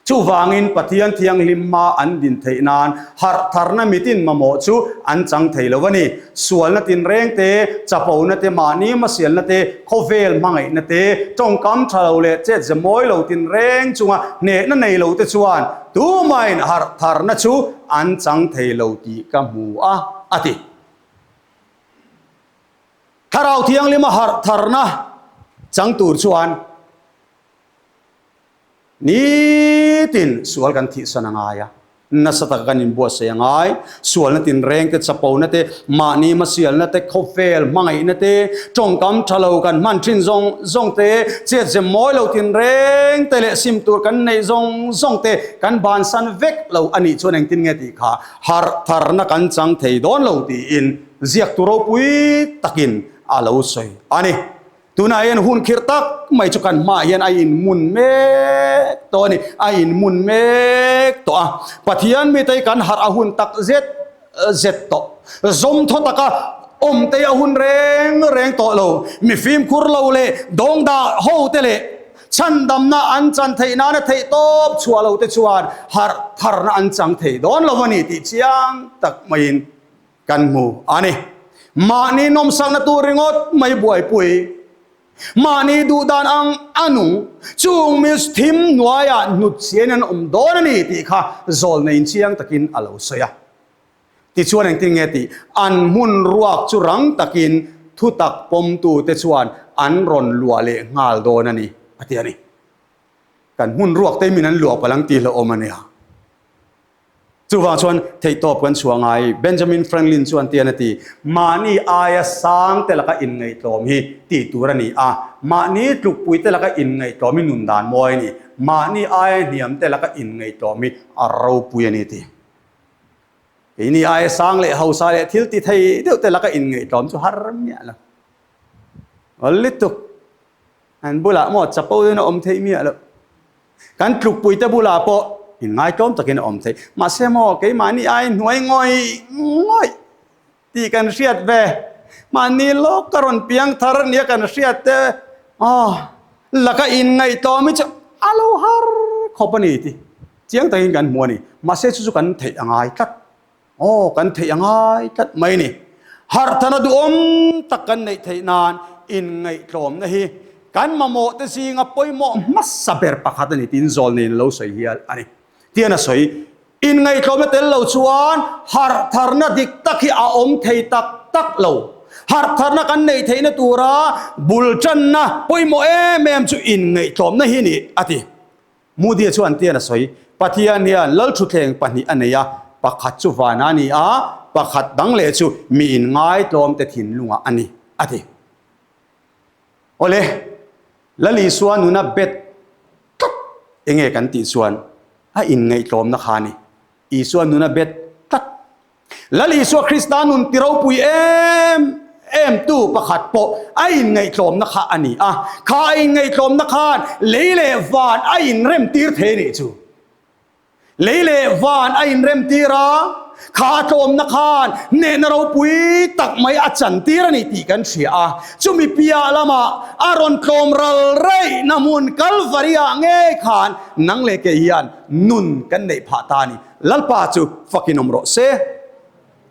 [SPEAKER 1] Chuvangin Pathian Thianghlim hma an din theih nan harh tharna mitin mamawh chu an chang thei lo a ni. Sualna tinreng te, chapona te, mahni hmasialna te, khawvel hmangaihna te, tawngkam tha lo leh chetze mawi lo tinreng chunga hnehna nei lo te chuan tumahin harh tharna chu An chang thei lo tih ka hmu a, a ti. Thlarau Thianghlima harh tharna chang tur chuan nitin sual kan thihsan a ngai a, nasa taka kan inbuatsaih a ngai. Sualna tinreng te, chapona te, mahni hmasialna te, khawvel hmangaihna te, tawngkam tha lo kan hman thin zawng zawng te, chetze mawi lo tinreng te leh sim tur kan neih zawng zawng te, Kan bansan vek lo a nih chuan engtin nge tih kha harh tharna kan chang thei dawn lo tiin ziaktu ropui takin a lo sawi a ni. Tunah hian hun khirh tak mai chu kan hmaah hian a inmun mek tawh a ni, a inmun mek tawh a. Pathian mite hi kan harh a hun tak zet zet tawh. Zawmthaw taka awmte a hun reng reng tawh lo. Mi fimkhur lo leh dawngdah hote leh Chhandamna an chan theih nana theih tawp chhuah lo te chuan harh tharna an chang thei dawn lo a ni tih chiang tak maiin kan hmu a ni. Mahni nawmsakna tur ringawt mai buaipui, mahni duhdan ang a nung, chung mi thim hnuaiah hnutchhiain an awm dawn a ni tih kha zawlneiin chiang takin a lo sawi a. Tichuan engtin nge tih? An hmun ruak chu rang takin thutak pawmtute chuan an rawn luah leh nghal dawn a ni, a ti a ni. Kan hmun ruak te min an luah palh ang tih hlauhawm a nia. Chuvang chuan theihtawp kan chhuah ngai. Benjamin Franklin chuan tian a ti, Mahni aia sang te laka inngaihtlawm hi tih tur a ni a, mahni tlukpui te laka inngaihtlawm hi nun dan mawi a ni, mahni aia hniam te laka inngaihtlawm hi a ropui a ni ti. Keini aia sang leh hausa leh thil ti thei deuh te laka inngaihtlawm chu har miah lo. Awl lutuk. An bulah maw chapo in a awm theih miah loh. Kan tlukpui te bulah pawh inngaihtlawm takin a awm theih. Mahse maw keimahni ai hnuai ngawih ngawih tih kan hriat ve. Mahni lawk ka rawn piang thar nia kan hriat te aw laka inngaihtlawm hi chu a lo har khawp a ni tih chiang takin kan hmu a ni. Mahse chu chu kan theih a ngai tlat. Aw, kan theih a ngai tlat mai a ni. Harhthana duhawm tak kan neih theih nan inngaihtlawmna hi kan mamawh te zinga pawimawh hmasa ber pakhat a ni tiin Zawlneiin a lo sawi hial a ni. Tian a sawi, Inngaihtlawmna tel lo chuan harhtharna dik tak hi a awm thei tak tak lo. Harhtharna kan neih theihna tura bul tanna pawimawh em em chu inngaihtlawmna hi a ni, a ti. Moody-a chuan tian a sawi, Pathian hian lalthutthleng pahnih a nei a, pakhat chu vana a ni a, pakhat dang leh chu mi inngaitlawmte thinlungah a ni, a ti. Awle, Lal Isua nuna bet tlat enge kan tih chuan a inngaihtlawmna kha a ni. Isua nuna bet tlat. Lal Isua Krista nun ti ropui em em tu pakhat pawh a inngaihtlawmna kha a ni a, kha a inngaihtlawmna khan lei leh van a inremtir thei a nih chu. Lei leh van a inremtir a, kha a tlawmna khan hnehna ropui tak mai a chantir a ni tih kan hria a, chumi piah lamah a rawn tlawm ral raihna hmun Kalvari-ah ngei khan nang leh kei hian nun kan neih phah ta a ni. Lalpa chu fakin awm rawh se.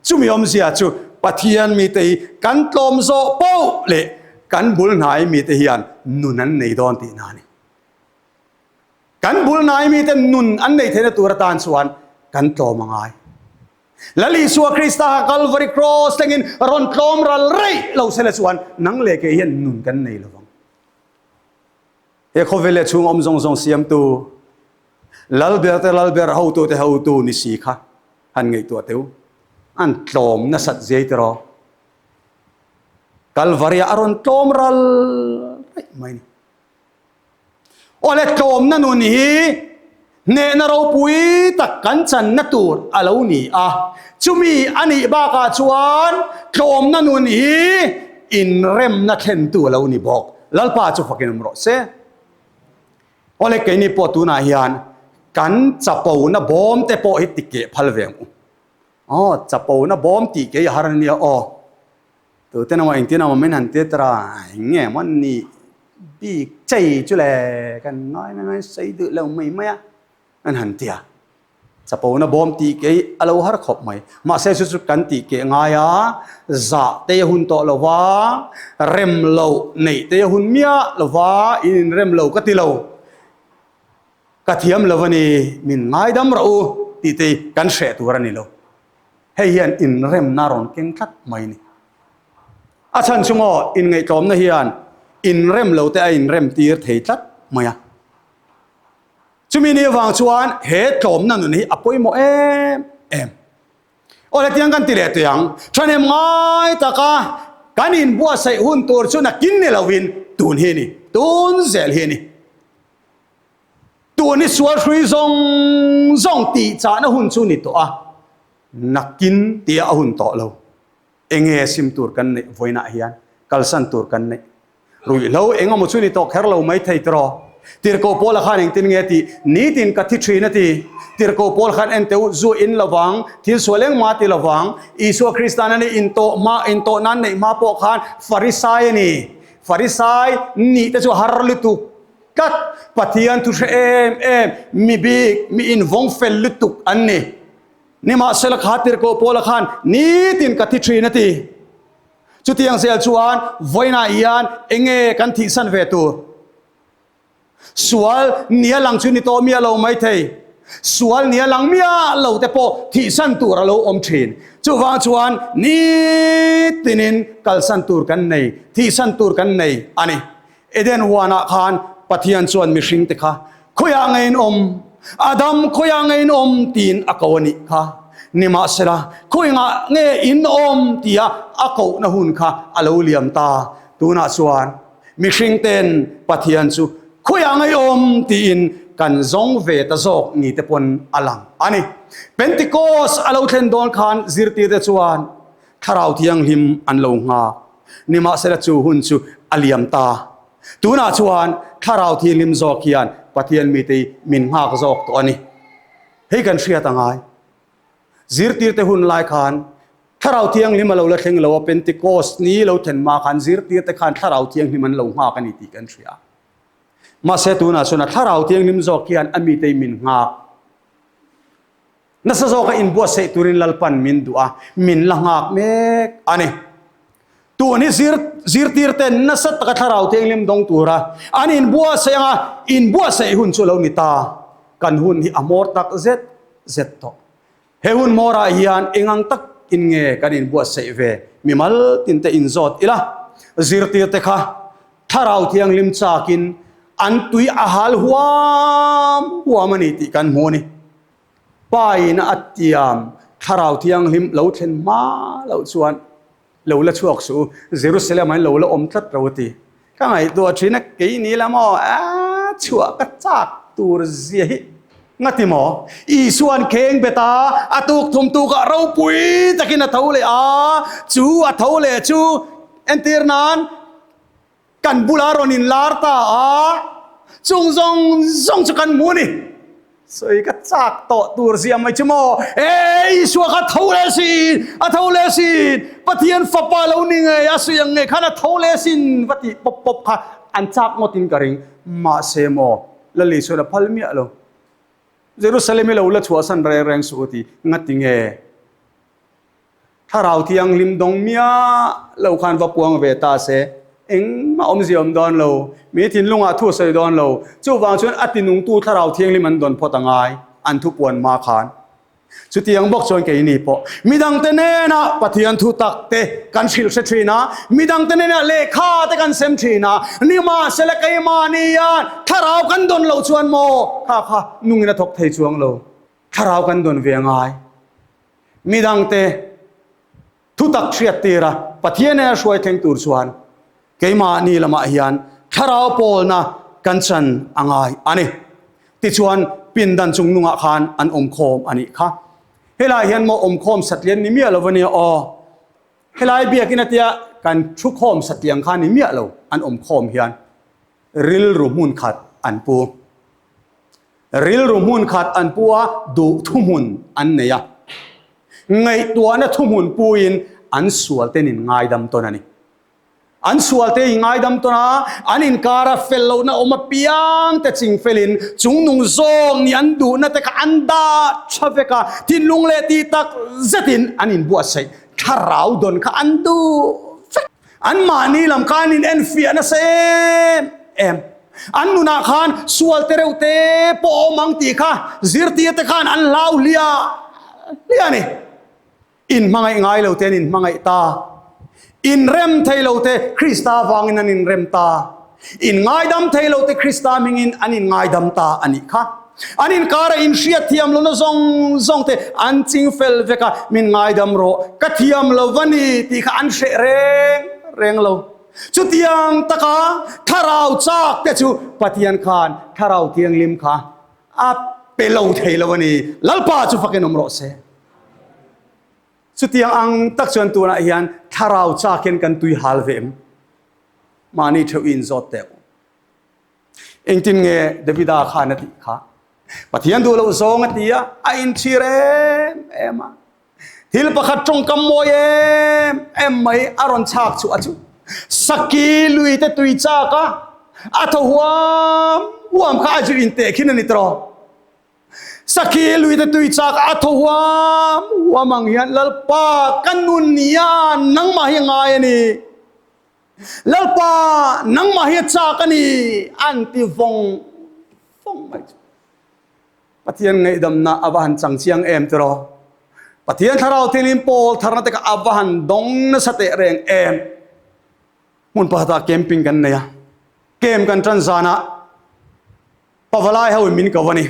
[SPEAKER 1] Chumi awmzia chu Pathian mite hi kan tlawm zawh poh leh kan bul hnai mite hian nun an nei dawn tihna a ni. Kan bul hnai mite nun an nei theihna tur atan chuan kan tlawm a ngai. Lal Isua Krista kha Kalvari Cross thlengin rawn tlawm ral reih lo sela chuan nang leh kei hian nun kan nei lovang. He khawvel leh chhung awm zawng zawng siamtu Lalber te Lalber hotu te hotu ni si kha han ngaihtuah teu. An tlawm nasat zia tiraw. Kalvari ah a rawn tlawm ral raih mai ni. Awle tlawmna nun hi hnehna ropui tak kan channa tur a lo ni a. Chumi a nih bakah chuan tlawmna nun hi inremna thlentu a lo ni bawk. Lalpa chu fakin awm rawh se. Awle keini pawh tunah hian kan chapona bawm te pawh hi tikeh phal ve ang u. Aw chapona bawm tih kei a har a nia aw. Tute emaw engtin emaw min han tir ta eng nge maw ni bik chei chu le kan ngai mai mai sawi duh lo mai mai a an han ti a. Chapona bawm tih kei a lo har khawp mai. Mahse chu chu kan tih keh ngai a, zah te a hun tawh lo va, rem loh neih te a hun miah lo va, in inrem lo ka ti lo, ka thiam lo a ni, min ngaidam rawh u tih te kan hreh tur a ni lo. Hei hian inremna rawn keng tlat mai a ni. A chhan chu maw inngaihtlawmna hian inrem lo te a inrem tir thei tlat mai a. Chumi ni avang chuan he tlawmna nun hi a pawimawh em em. Aw hetiang kan ti leh teh ang, thahnem ngai taka kan inbuatsaih hun tur chu nakin ni lovin tun hi a ni, tun zel hi a ni. Tun hi sual hrui zawng zawng tih chahna hun chu ni tawh a, nakin tia a hun tawh lo. Enge sim tur kan neih vawiinah hian kalsan tur kan neih? Ruihhlo eng emaw chu ni tawh kher lo mai thei tiraw? Tirhkoh Paula khan engtin nge tih? Nitin ka thi thin a ti. Tirhkoh Paul khan en teh u, zu in lovang, thil sual engmah ti lovang. Isua Krista'n a nih intawh hma, intawh nan neih hma pawh khan Farisai a ni. Farisai nih te chu har lutuk tlat. Pathian thu hre em em, mi bik, mi invawng fel lutuk an ni. Nimahsela kha Tirhkoh Paula khan nitin ka thi thin a ti. Chutiang zel chuan vawiinah hian enge kan thihsan ve tur? Sual nia lang chu ni tawh miah lo maithei. Sual nia lang miah lo te pawh thihsan tur a lo awm thin. Chuvang chuan nitinin kalsan tur kan nei, thihsan tur kan nei a ni. Eden huanah khan Pathian chuan mihring te kha khawiah nge in awm? Adam khawiah nge in awm? tiin a ko a nih kha. Nimahsela, khawiah nge in awm tia a kohna hun kha a lo liam ta. Tunah chuan mihring ten Pathian chu khawiah nge i awm tiin kan zawng ve ta zawk ni te pawn a lang a ni. Pentecost a lo thlen dawn khan zirtirte chuan Thlarau Thianghlim an lo nghak. Nimahsela chu hun chu a liam ta. Tunah chuan Thlarau Thianghlim zawk hian Pathian mite hi min nghak zawk tawh a ni. Hei kan hriat a ngai. Zirtirte hun lai khan Thlarau Thianghlim a lo la thleng lo a, Pentecost ni lo thlen hma khan zirtirte khan Thlarau Thianghlim an lo nghak a ni tih kan hria. Mahse tunah chuan a Thlarau Thianghlim zawk hian a mite hi min nghak. Nasa zawka inbuatsaih turin Lalpan min duh a, min la nghak mek a ni. Tun hi zir zirtirten nasa taka Thlarau Thianghlim dawng tura an inbuatsaih anga inbuatsaih hun chu lo ni ta. Kan hun hi a hmawr tak zet zet tawh. He hun hmawrah hian engang takin nge kan inbuatsaih ve? Mimal tinte inzawt ila, zirtirte kha Thlarau Thianghlim chakin an tui a hal huam huam a ni tih kan hmu a ni. Pa in a tiam Thlarau Thianghlim lo thlen hma loh chuan lo la chhuak suh u, Jerusalem ah in lo la awm tlat ro a ti. Ka ngaihtuah thin a, kei ni la maw a chhuah ka chak tur zia hi nga ti maw? Isuan kheng bet a, a tuk thum tukah ropui takin a tho leh a, chu a tho leh chu entir nan Kan bula rawn inlar ta a, chung zawng zawng chu kan hmu a ni. Sawi ka chak tawh tur zia mai chu maw? E, Isua kha tho leh sin, a tho leh sin, Pathian fapa lo ni ngei, a sawi ang ngei khan a tho leh sin va tih pawp pawp kha an chak ngawtin ka ring. Mahse maw, Lal Isuan a phal miah lo. Jerusalem i lo la chhuahsan reng reng suh u ti, ngati nge? Thlarau Thianghlim dawng miah lo khan va puang ve ta se, engmah awmzia awm dawn lo, mi thinlungah thu a sawi dawn lo. Chuvang chuan a tinungtu Thlarau Thianghlim an dawn phawt a ngai, an thu puan hma khan. Chutiang bawk chuan keini pawh midangte hnenah Pathian thu tak te kan hrilh hre thin a, midangte hnenah lehkha te kan sem thin a, nimahsela keimahni hian Thlarau kan dawn loh chuan maw kha kha nungin a thawk thei chuang lo. Thlarau kan dawn ve a ngai. Midangte thutak hriat tira Pathian nen a hruai thleng tur chuan keimahni lamah hian thlarau pawlna kan chan a ngai a ni. Tichuan pindan chung nungah khan an awmkhawm a nih kha. Helai hian maw awmkhawm satlian ni miah lo a nia aw. Helai biakin a tia kan thukhawm satliang kha ni miah lo an awmkhawm hian rilru hmun khat an pu. Rilru hmun khat an pu a, duh thuhmun an nei a. Ngaihtuahna thuhmun puin an sualten in ngaidam tawn a ni. An sualte in ngaidam tawn a, an inkara fel lohna awm apiang te ching felin chungnung zawng nih an duhna te kha an dah tha vek a, thinlung leh tih tak zetin an inbuatsaih thlarau dawn kha an duh vek. Anmahni lam khan in enfiah nasa em em. An nunah khan sual te reuh te pawh a awm ang tih kha zirtir te khan an hlau hliah hliah a ni. Inhmangaih ngai lo te an inhmangaih ta. Inrem thei lo te Krista vangin an inrem ta. Inngaidam thei lo te Krista hmingin an inngaidam ta a nih kha. An inkara inhriat thiam lohna zawng zawng te an ching fel vek a, min ngaidam rawh, ka thiam lo va ni tih kha an hreh reng reng lo. Chutiang taka thlarau chak te chu Pathian khan Thlarau Thianghlim kha a pe lo thei lo a ni. Lalpa chu fakin awm rawh se. Chutiang ang tak chuan tunah hian thlarau chak hian kan tui hal ve em? Mahni theuh i inzawt teh u. Engtin nge Davida khan a tih kha? Pathian duh loh zawng a ti a, a inchhir em em a. Thil pakhat tawngkam mawi em em mai a rawn chhak chhuah chu Saki lui te tui chak a, a thaw huam huam kha a zu inteh khin a ni tawh. Sakhi luite tui chak a thaw huam huam ang hian Lalpa ka nun hian nangmah hi a ngai a ni. Lalpa nangmah hi a chak a ni an ti vawng vawng mai chu. Pathian ngaihdamna a va han chang chiang em tiraw? Pathian thlarau thilin pawl tharna te kha a va han dawng nasa teh reng em? Hmun pakhatah camping kan nei a, camp kan tan zanah pavalai ho in min ko a ni.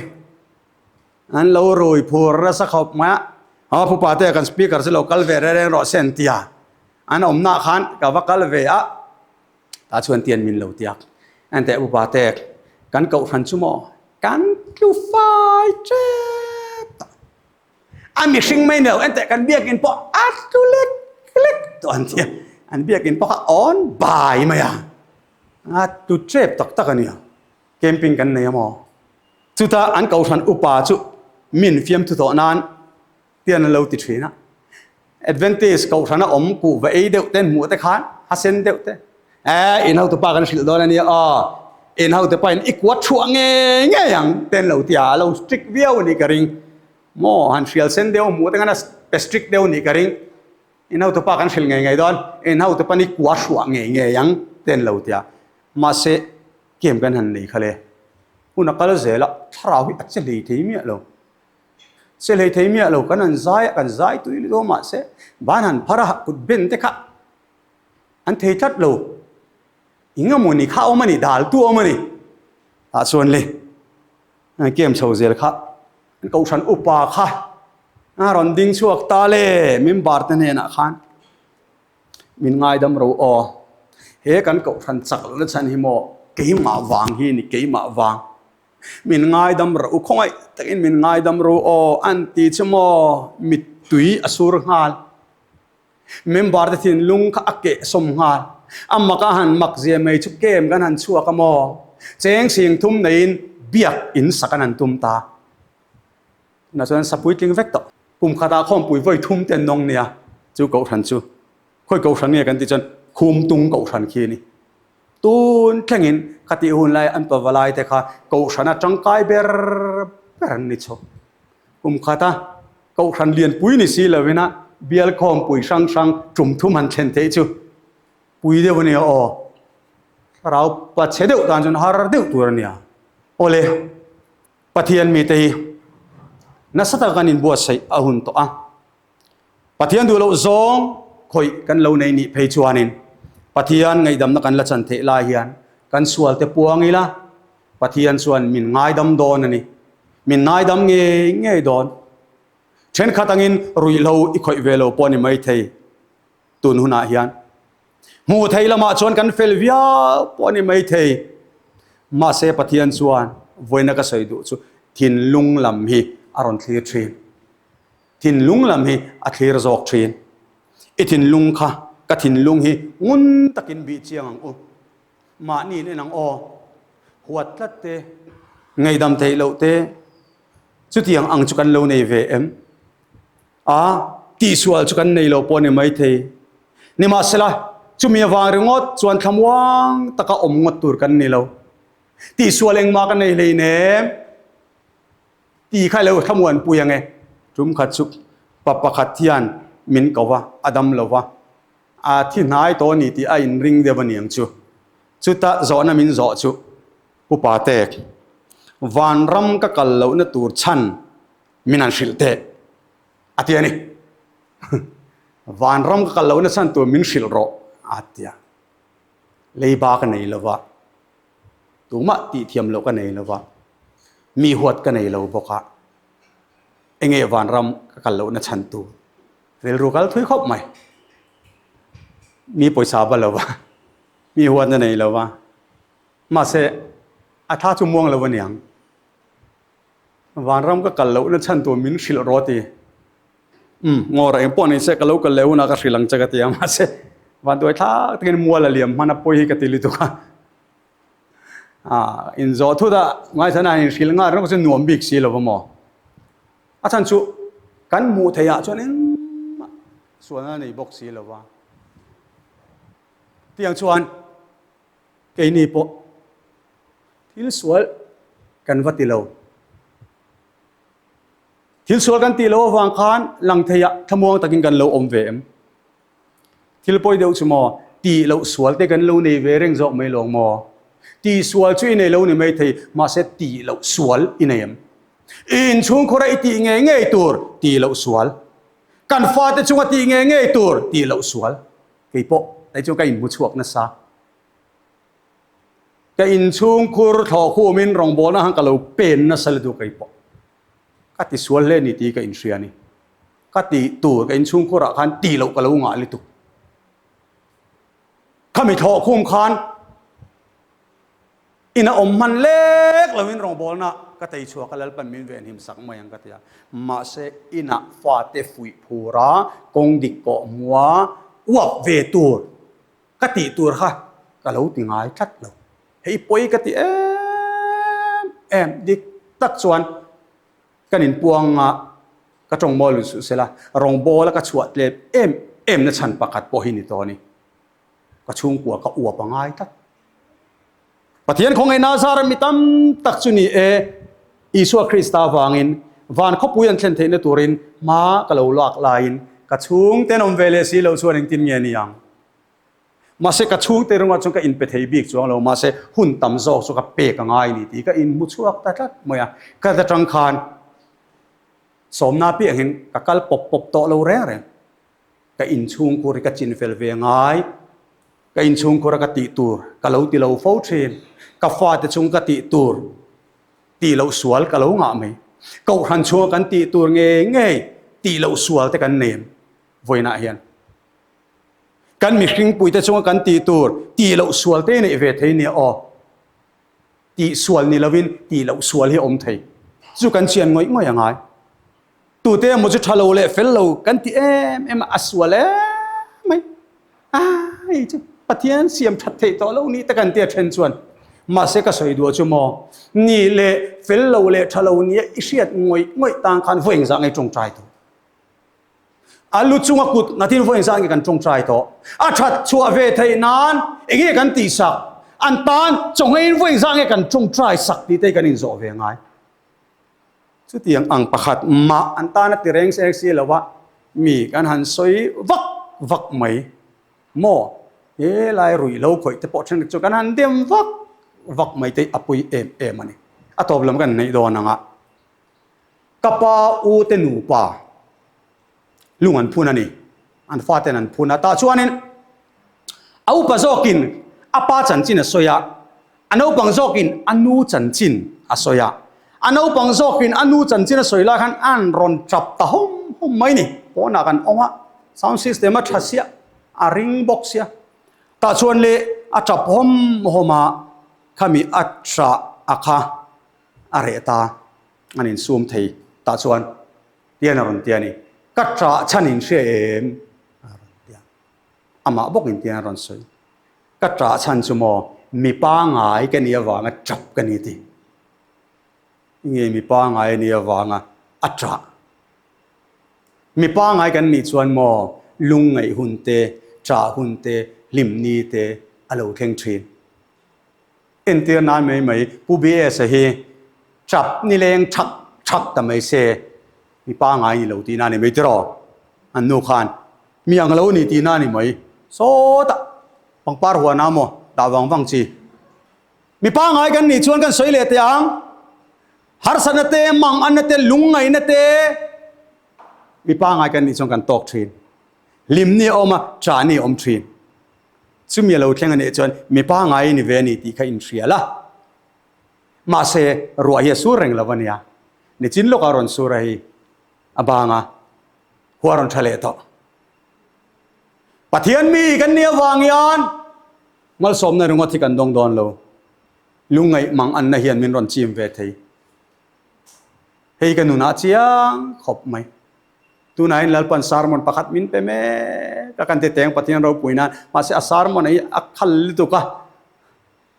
[SPEAKER 1] An lo rui phur nasa khawp mai a, a pupa te kan speaker chu lo kal ve reng reng rawh se an ti a, an awmnaah khan ka va kal ve a, tah chuan tian min lo tiak. Enteh pupa te kan kohhran chu maw kan tlu fai tep ta. A mihring mai ni lo, enteh kan biakin pawh a tlu lek lek tawh an ti a, an biakin pawh kha awn bai mai a, a tlu tep tak tak a nia. Camping kan nei a maw? Chutah an kohhran upa chu min fiamthu tawh nan tian an lo ti thin a. Adventist kohhrana awm kuhva ei deuh te hmuh te khan a sen deuh te. Eh, in hotupa kan hrilh dawn a nia aw. In hotupa in i kuat chhuah ngei ngei ang te an lo ti a, a lo strict viau a nih ka ring. Maw, han hrial sen deuh hmuh te khan a pe strict deuh a nih ka ring. In hotupa kan hrilh ngei ngei dawn, in hotupa ni kuat chhuah ngei ngei ang te an lo ti a. Mahse, Game kan han nei kha le. Hun a kal zel a, thlarau hi a che hlei thei miah lo. Che hlei thei miah lo, kan han zai a, kan zai tui lutuk a mahse ban han phar a, kut ben te kha an thei tlat lo. Eng emaw ni kha a awm a ni, dal tu a awm a ni. Tah chuan le, game chho zel kha, an kohhran upa kha a rawn ding chhuak ta le, member te hnenah khan. Min ngaidam ro aw. He kan kohhran chak lohna chhan hi maw keimah vang hi ni keimah vang. Min ngaidam ro u khawngaih takin min ngaidam ro aw an ti chu maw mittui a sur nghal. Member te thinlung kha a keh sawm nghal. A mak a han mak zia mai chu kem kan han chhuak a maw. Cheng sing thum neiin biak in sak an han tum ta. Tunah chuan sa puitling vek tawh. Kum khatah khawmpui vawi thum te an nawng nia, chu kohhran chu. Khawi kohhran nge kan tih chuan Khumtung kohhran khi a ni. Tun thlengin khatih hun lai an pavalai te kha kohhrana tangkai ber ber an ni chho. Kum khata kohhran lianpui ni si lovina bial khawmpui hrang hrang tum thum han thlen theih chu pui deuh a nia aw. Thlarau pachhe deuh tan chuan har deuh tur a nia. Awle. Pathian mite hi nasa taka kan inbuatsaih a hun tawh a, Pathian duh loh zawng khawih kan lo nei nih phei chuanin Pathian ngaihdamna kan la chan theih lai hian kan sualte puang ila Pathian chuan min ngaidam dawn a ni. Min ngaidam ngei ngei dawn. Thenkhat angin ruihhlo i khawih ve lo pawh a ni maithei tun hunah hian. Hmuh theih lamah chuan kan fel viau pawh a ni maithei. Mahse Pathian chuan vawiina ka sawi duh chu thinlung lam hi a rawn thlir thin. Thinlung lam hi a thlir zawk thin. I thinlung kha ka thinlung hi ngun takin bih chiang ang u. Mahni in en ang aw. Huat tlat te, ngaihdam theih loh te, chutiang ang chu kan lo nei ve em? A, tihsual chu kan nei lo pawh a ni maithei. Nimahsela, chumi avang ringawt chuan thlamuang taka awm ngawt tur kan ni lo. Tihsual engmah ka nei hleinem ti kha lo thlamuanpui ang e. Tum khat chu pa pakhat hian min ko va, a dam lo va, a thi hnai tawh a ni tih a inring deuh a niang chu. Chuta zawhna min zawh chu, Upa Tek, vanram ka kal lohna tur chhan Min an hrilh teh a ti a ni. Vanram ka kal lohna chhan tur min hrilh rawh a ti a. Leiba ka nei lo va, tumah tihthiam loh ka nei lo va, mi huat ka nei lo bawk a, enge vanram ka kal lohna chhan tur rilru kal thui khawp mai. Mi pawisa va lo va, mi huatna nei lo va, mahse a tha chu muang lo a niang. Vanram ka kal lohna chhan tur min hrilh rawh ti. Umm, ngaw reng pawh ni se ka lo kal leh hunah ka hrilh ang che ka ti a, mahse vanduai thlak takin mual a liam hman a pawi hi ka ti lutuk a. Ah, inzawh thut a ngaithla na inhrilh nghal ringawt chu nuam bik si lo va maw. A chhan chu kan hmuh theih ah chuan engmah sualna nei bawk si lo va. Tiang chuan keini pawh Thil sual kan va ti lo. Thil sual kan tih loh avang khan lang theiah thlamuang takin kan lo awm ve em? Thil pawi deuh chu maw, tih loh sual te kan lo nei ve reng zawk mai lawng maw? Tih sual chu i nei lo ni mai thei, mahse tih loh sual i nei em? I inchhungkhura i tih ngei ngei tur tih loh sual. Kan fate chunga tih ngei ngei tur tih loh sual. Kei pawh hei chu ka inhmu chhuak nasa. Ka inchhungkhur thlawh khumin rawngbawlna khan ka lo pen nasa lutuk kei pawh. Ka ti sual hle ni tih ka inhria a ni. Ka tih tur ka inchhungkhurah khan tih loh ka lo ngah lutuk. Khami thlawh khum khan ina awm hman lek loin rawngbawlna ka tei chhuak a, Lalpan min venhim sak mai ang ka ti a. Mahse inah fate fuih phur a, kawng dik kawh hmua uap ve tur ka tih tur kha ka lo ti ngai tlat lo. Hei pawi ka ti em em dik tak chuan kan inpuang a, ka tawng mawi lut suh sela, rawngbawla ka chhuah tlem em em na chhan pakhat pawh hi ni tawh a ni. Ka chhungkua ka uap a ngai tlat. Pathian khawngaihna zara mi tam tak chu ni e, Isua Krista avangin van khawpui an thlen theihna turin hma ka lo lak laiin ka chhungte an awm ve leh si loh chuan engtin nge ni ang? Mahse ka chhungte rungah chuan ka inpe thei bik chuang lo, mahse hun tam zawk chu ka pek a ngai ni tih ka inhmu chhuak ta tlat mai a. Ka atang khan sawmna piahngin ka kal pawp pawp tawh lo reng reng. Ka inchhungkhur hi ka chinfel ve ngai, ka inchhungkhura ka tih tur ka lo ti lo fo thin, ka fate chung ka tih tur tih loh sual ka lo ngah mai. Kohhran chhunga kan tih tur ngei ngei tih loh sual te kan nem vawiinah hian. Kan mihringpuite chunga kan tih tur tih loh sual te neih ve thei nia aw. Tih sual ni lovin tih loh sual hi a awm thei. Chu kan chian ngawih ngawih a ngai. Tute emaw chu tha lo leh fel lo kan ti em em a, a sual em mai. Ai chu Pathian siam that theih tawh lo ni te kan tia then chuan. Mahse ka sawi duah chu maw, ni leh fel lo leh tha lo nia i hriat ngawih ngawih tan khan vawi engzah nge tawngtai tawh. A lu chunga kut ngatin vawi engzah nge kan tawngtai tawh? A that chhuah ve theih nan enge kan tih sak? An tan chawngeiin vawi engzah nge kan tawngtai sak tih te hi kan inzawh ve ngai. Chutiang ang pakhat mah an tan a ti reng reng si lo a, mi kan han sawi vak vak mai maw? He lai ruih lo khawih te pawh thenkhat chu kan han dem vak vak mai te hi a pui em em a ni. A tawp lam kan neih dawn ang a. Ka pa u te nupa lung an phun a ni, an faten an phun a, tah chuanin a upa zawkin a pa chanchin a sawi a, a naupang zawkin a nu chanchin a sawi a, a naupang zawkin a nu chanchin a sawi lai khan an rawn tap ta hawm hawm mai ni, pawnah kan awm a, sound system a tha sia, a ring bawk sia, tah chuan le a tap hawm hawm a, khami a tah a kha a reh ta. An insum thei tah chuan tian a rawn ti a ni. Ka ṭah chhan in hria em? A rawn ti a. Amah bawk in tian a rawn sawi. Ka ṭah chhan chu maw mi pangai ka nih avanga ṭap ka ni ti. Nge mi pangai a nih avanga a ṭah. Mi pangai kan nih chuan maw lungngaih hun te, ṭah hun te, hlimni te a lo thleng ṭhin. Entir nan mai mai Pu BS-a hi chap nileng thak thak ta mai se, mi pangai ni lo tihna a ni mai tiraw? An nu khan mi ang lo ni tihna a ni mai. Sawtah pangpar huanah maw dah vang vang chi. Mi pangai kan nih chuan kan sawi leh teh ang. Harsatna te, manganna te, lungngaihna te mi pangai kan nih chuan kan tawk thin. Hlimni a awm a, chahni a awm thin. Chumi a lo thleng a nih chuan mi pangai i ni ve a ni tih kha inhria la. Mahse, ruah hi a sur reng lo a nia. Nichin lawkah rawn sur a hi a bang a, hua rawn tha leh tawh. Pathian mi kan nih avang hian malsawmna ringawt hi kan dawng dawn lo. Lungngaih mang anna hian min rawn chim ve thei. Hei ka nunah chiang khawp mai. Tunah hian Lalpan sermon pakhat min pe mek a, kan ti teng Pathian ropui nan, mahse a sermon hi a khal lutuk a,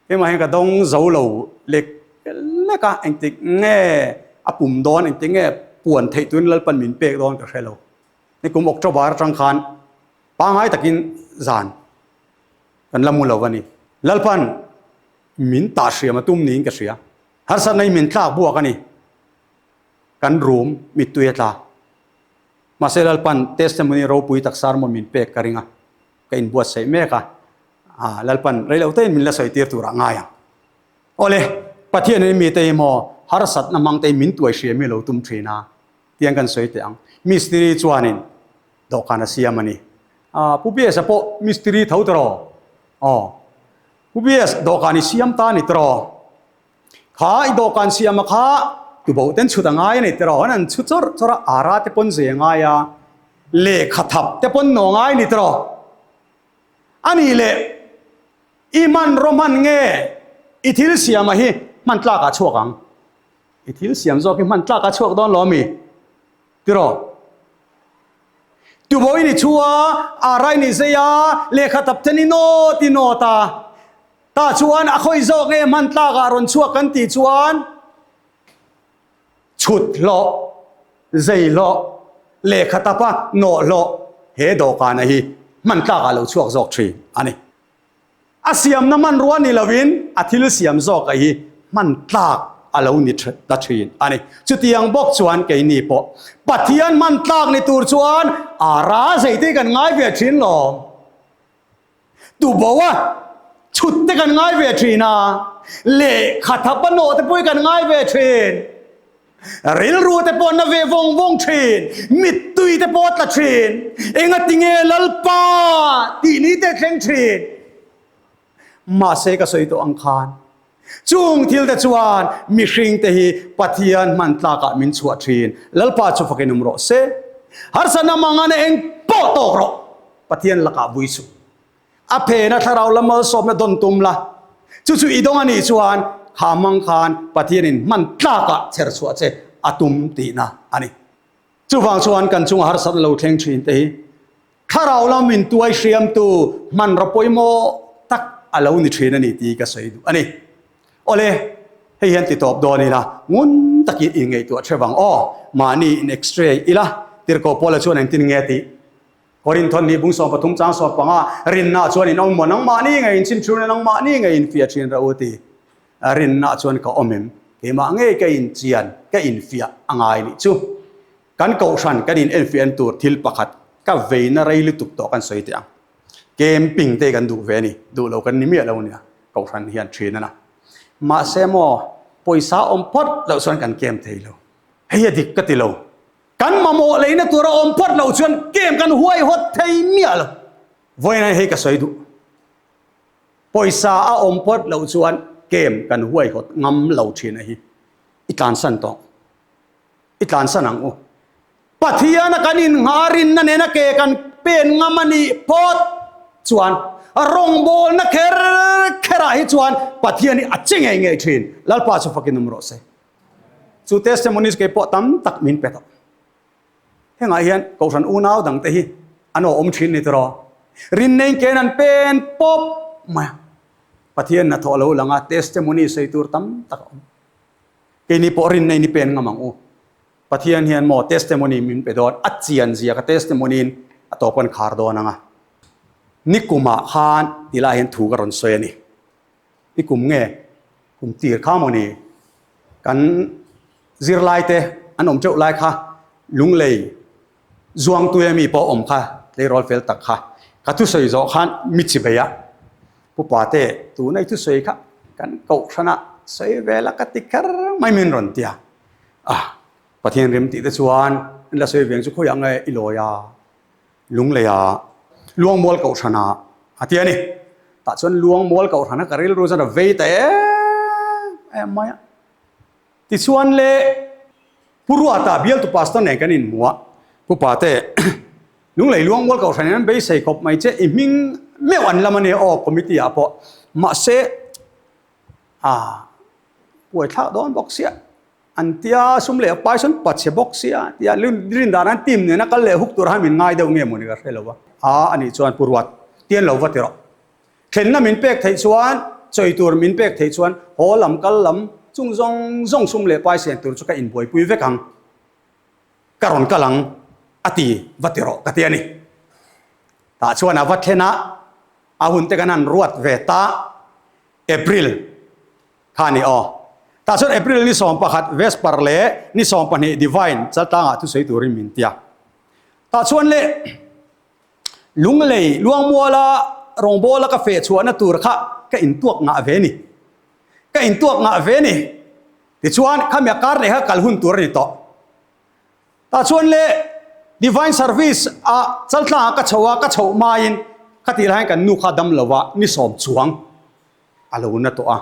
[SPEAKER 1] keimah hian ka dawng zo lo lek lek a, engtik nge a pum dawn, engtik nge puan theih turin Lalpan min pek dawn ka hre lo. Nikum October atang khan pangngai takin zan kan la mu lo a ni. Lalpan min tah hriam a tum niin ka hria. Harsatna hi min tlak buak a ni. Kan rum mittui a tla. Mahse Lalpan testimony ropui tak sermon min pek ka ring a, ka inbuatsaih mek a, Lalpan reilo tein min la sawi tir turah ngai ang. Awle, Pathianin mite hi maw harsatna hmang te hi min tuai hriam hi lo tum thin a, tiang kan sawi teh ang. Mistiri chuanin dawhkan a siam a ni. Pu BS-a pawh mistiri tho tawh raw? Aw. Pu BS, dawhkan i siam ta a ni tawh raw? Kha i dawhkan siama kha tuboh ten chhut a ngai a ni tiraw? An an chhu chawrh chawrh a, ara te pawn zei a ngai a, lehkha thap te pawn naw ngai a ni tiraw? A nih leh i hmanraw hman nge i thil siama hi hman tlak ah chhuak ang? I thil siam zawk hi hman tlak ah chhuak dawn lo a mi tiraw? Tuboh i ni chhu a, ara i ni zei a, lehkha thap ten i nawt i nawt a, Tah chuan a khawi zawk nge hman tlak ah rawn chhuak kan tih chuan chhut hlawh, zei hlawh, lehkha tapa nawh hlawh he dawhkana hi hman tlak ah lo chhuak zawk thin a ni. A siamna hmanrua ni lovin a thil siam zawk a hi hman tlak a lo ni ta thin a ni. Chutiang bawk chuan keini pawh Pathian hman tlak ni tur chuan a ra zei te hi kan ngai ve thin lawm. Tuboa chhut te kan ngai ve thin a, lehkha thapa nawh te pawh hi kan ngai ve thin. Rilru te pawh na ve vawng vawng thin, mittui te pawh a tla thin. Engatinge Lalpa tih ni te thleng thin. Mahse ka sawi tawh ang khan, chung thil te chuan mihring te hi Pathian hman tlakah min chhuah thin. Lalpa chu fakin awm rawh se. Harsatna mangana eng pawh tawk rawh. Pathian lakah vui suh. A phena thlarau la malsawmna dawn tum la, chu chu i dawng a nih chuan kha hmang khan Pathianin hman tlakah chher chhuah che a tum tihna a ni. Chuvang chuan kan chunga harsatna lo thleng thin te hi thlarau lam min tuai hriamtu hmanraw pawimawh tak a lo ni thin a ni tih ka sawi duh a ni. Awle, hei hian ti tawp dawn ila, ngun takin inngaihtuah hrevang aw, mahni in x-ray ila, Tirhkoh Paula chuan engtin nge tih? Korinthon nih bung 13 chang 15, Rinna chuan in awm maw? Nangmahni ngei in chim thin a, nangmahni ngei in fiah thin rah u ti. Rinna chuan ka awm em? Keimah ngei ka in chian, ka in fiah a ngai nih chu. Kan kohhran kan in enfiah en tur thil pakhat ka veina rei lutuk tawh kan sawi teh ang. Camping te kan duh ve a ni, duh lo kan ni miah lo nia, kohhran hian thin a na. Mahse maw, pawisa awm phawt loh chuan kan camp thei lo. Hei a dik ka ti lo. Kan mamawh leina tur a awm phawt loh chuan game kan huaihawt thei miah lo. Vawiin hei ka sawi duh. Pawisa a awm phawt loh chuan game kan huaihawt ngam lo thin a hi. I tlansan tawh. I tlansan ang u. Pathiana kan innghah rinna nena ke kan pen ngam a nih phawt chuan rawngbawlna kher kherah hi chuan Pathian hi a che ngei ngei thin. Lalpa chu fakin awm rawh se. Chu testimonies kei pawh tam tak min pe tawh. Hengah hian Kohhran unau dang te hi an awm thin ni tiraw? Rinnei ken an pen pawp mai a. Pathian hnathawh lo lang a testimony sawi tur tam tak a awm. Keini pawh rinnei ni pen ngam ang u. Pathian hian maw testimony min pe dawn, a chian zia ka testimony in a tawp an khar dawn ang a. Nikumah khan ti lai hian thu ka rawn sawi a ni. I kum nge? Kum tir kha maw ni? Kan zirlai te an awm teuh lai kha Lunglei Zuangtui ami pawh awm kha tleirawl fel tak kha ka thusawi zawh khan mi chi bei a, Pu Pate tuna i thusawi kha kan kohhran ah sawi vel a ka ti kher mai min rawn ti a, ah Pathian rem tih te chuan an la sawi veng chu khawiah nge i lawi a? Lungleia Luangmual Kohhrana a ti a ni. Tah chuan Luangmual Kohhrana ka rilru chuan a vei ta em em mai a. Tichuan le Pu Ruata bialtu pastor nen kan inhmu a, Pu Pate, Lunglei Luangmual Kohhran in an beisei khawp mai che, i hming meuh an lam a nia aw committee ah pawh. Mahse, a buaithlak dawn bawk sia. An tia sum leh pai sawn pachhe bawk sia tia rin dan an team nena kal leh huk tur han min ngai deuh nge mawni ka hre lo a. A anih chuan Pu Ruat tian lo va ti rawh. Thlenna min pek theih chuan chawi tur min pek theih chuan haw lam kal lam chung zawng zawng sum leh pai sian tur chu ka inbuaipui vek ang. Ka rawn kal ang a ti va ti rawh ka ti a ni. Tah chuan a va thlen a, a hun te kan han ruat ve ta April. Kha ni aw. Tah chuan April ni 11 Vesper leh ni 12 Divine Chaltlangah thusawi turin min ti a. Tah chuan le Lunglei Luangmuala rawngbawla ka feh chhuahna tur kha ka intuak ngah ve ni. Ka intuak ngah ve ni. Tichuan khami a kar leh kha kal hun tur a ni tawh. Tah chuan le Divine Service ah Chaltlangah ka chho a, ka chhoh hmain khatih laiin kan nu kha dam lo va ni sawm chuang a lo na tawh a.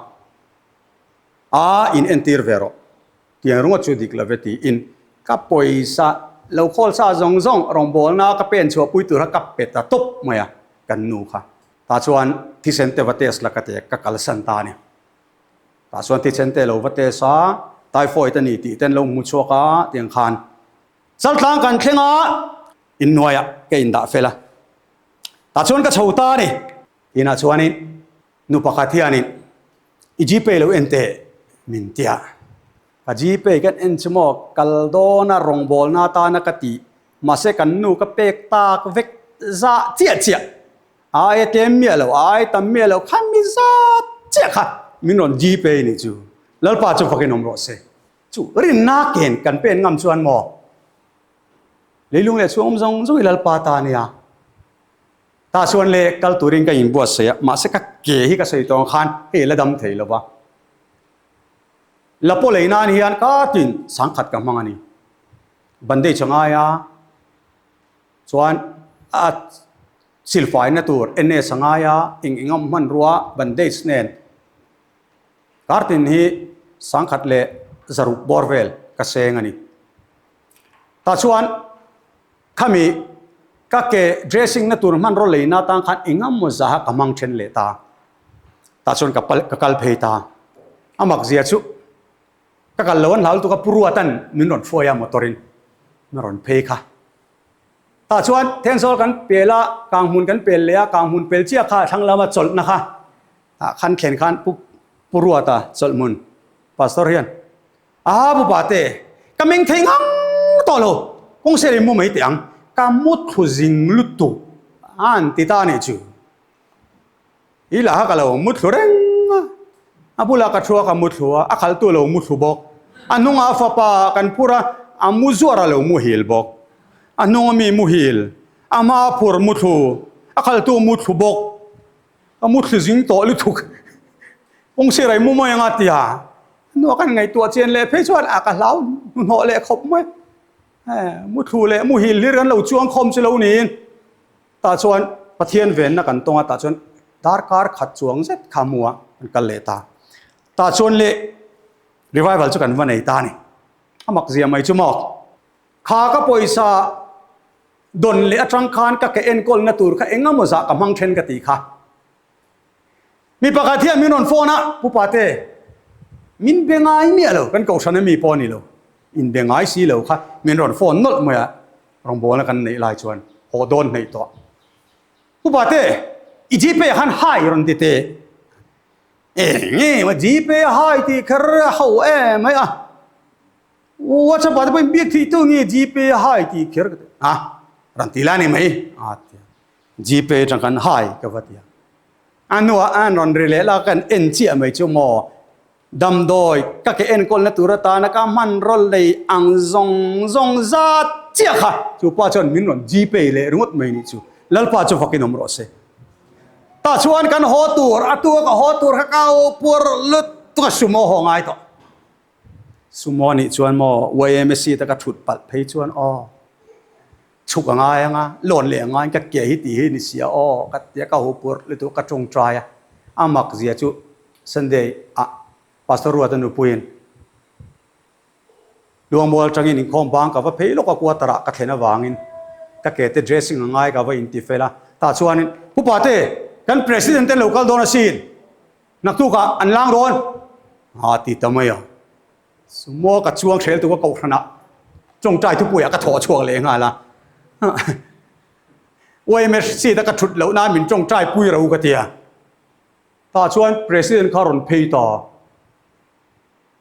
[SPEAKER 1] A in entir ve rawh. Tiang ringawt chu dik lo ve tiin ka pawisa lo khawl sa zawng zawng rawngbawlna ka pen chhuah pui tur kha ka pe ta tawp mai a kan nu kha. Tah chuan thisen te va test la ka ti a, ka kalsan ta a ni. Tah chuan thisen te lo va test a, typhoid a ni tih ten lo hmu chhuak a tiang khan Chaltlang kan thleng a, inhnuaiah ka indah fel a. Tah chuan ka chho ta a ni. Inah chuanin Nu pakhat hianin i Gpay lo en teh min ti a, ka Gpay kan en chu maw kal dawna rawngbawlna atana ka tih mahse kan nu ka pek tak vek zah chiah chiah a aia tlem miah lo a aia tam miah lo kha mi zat chiah kha min rawn Gpay nih chu Lalpa chu fakin awm rawh se chu rinna ken kan pen ngam chuan maw leilung leh chhung awm zawng zawng hi Lalpa ta ania. Tah chuan le kal turin ka inbuatsaih a, mahse ka ke hi ka sawi tawng khan hei la dam thei lo va. La pawh lei nan hian kartin sangkhat ka hmang a ni. Bandage a ngai a, chuan a silfaina tur NS a ngai a, eng eng a hmanrua bandage nen kartin hi sangkhat leh zaruk bawr vel ka seng a ni. Tah chuan Khami ka ke dressing na tur hmanraw leina atang khan engemaw zaha ka hmang then leh ta. Tah chuan ka pal ka kal phei ta. A mak zia chu ka kal lo an hlau lutuk a Pu Ruatan min rawn hruai a motor in min rawn phei kha. Tah chuan Thenzawl kan pel a, Kanghmun kan pel leh a, Kanghmun pel chiah kha thlang lama chawlhna kha tah khan thlen khan Pu Pu Ruata chawlhhmun Pastor hian A bupate, ka meng thei ngang tawh lo, kawng sel in mu mai teh ang, ka mu thlu zing lutuk a an ti ta a nih chu. I lah kha ka lo mu thlu reng a, a bulah ka thu a ka mu thlu a, a khaltu a lo mu thlu bawk, a hnungah a fapa kan phur a, a mu zuar a lo muhil bawk, a hnunga mi muhil, a hmaa phur mu thlu, a khaltu mu thlu bawk. Ka mu thli zing tawh lutuk. Kawng sir ai mu mai anga tia. Hnuah kan ngaihtuah chian leh phei chuan a ka hlau hnuhnawh leh khawp mai. Mu thlu leh mu hil hlir kan lo chuang khawm chu lo niin. Tah chuan Pathian venna kan tawng a, tah chuan darkar khat chuang zet kha mu a kan kal leh ta. Tah chuan leh revival chu kan va nei ta a ni. A mak zia mai chu maw. Kha ka pawisa Dawn leh atang khan ka ke enkawlna tur kha eng emaw zah ka hmang then ka ti kha. Mi pakhat hian min rawn phone a, Pu Pate, min be ngai miah lo, kan kohhran ami pawh a ni lo, in be ngai si lo kha min rawn phone nawlh mai a, rawngbawlna kan neih lai chuan haw dawn hneih tawh. Pu Pate, i Gpay ah khan hai rawn ti teh. Eng nge maw Gpay a hai tih kher a ho em mai a. WhatsApp ah te pawhin biak theih tu nge Gpay a hai tih kher ka ti a, rawn ti la ni mai a ti a, Gpay atang khan hai ka va ti a, a hnuah an rawn ri leh la kan en chiah mai chu maw damdawi ka ke enkawlna tur atana ka hmanraw lei ang zawng zawng zat chiah kha chu pa chuan min rawn Gpay leh ringawt mai nih chu Lalpa chu vakin awm rawh se. Tah chuan kan haw tur a tua ka haw tur kha ka puar lutuk a sumo haw ngai tawh. Sumo nih chuan maw YMA seat a ka thut palh phei chuan aw chhuk a ngai anga lawn leh a ngaiin ka ke hi tih hi ni sia aw ka tia ka hupur lutuk ka tawngtai a, a mak zia chu Sunday ah Pastor Ruata nupuiin Luangmual atangin inkhawm bang ka va phei lawk a quarter ah ka thlen avangin ka ke te dressing a ngai ka va inti fel a tah chuanin Pu Pate kan President te lo kal dawn asin Naktukah an lang dawn a ti ta mai a. Sumo ka chuang hrel tuk a kohhranah tawngtai thupuiah ka thawh chhuak leh nghal a. YMS seat a ka thut loh nan min tawngtai pui ro ka ti a. Tah chuan President kha rawn phei ta.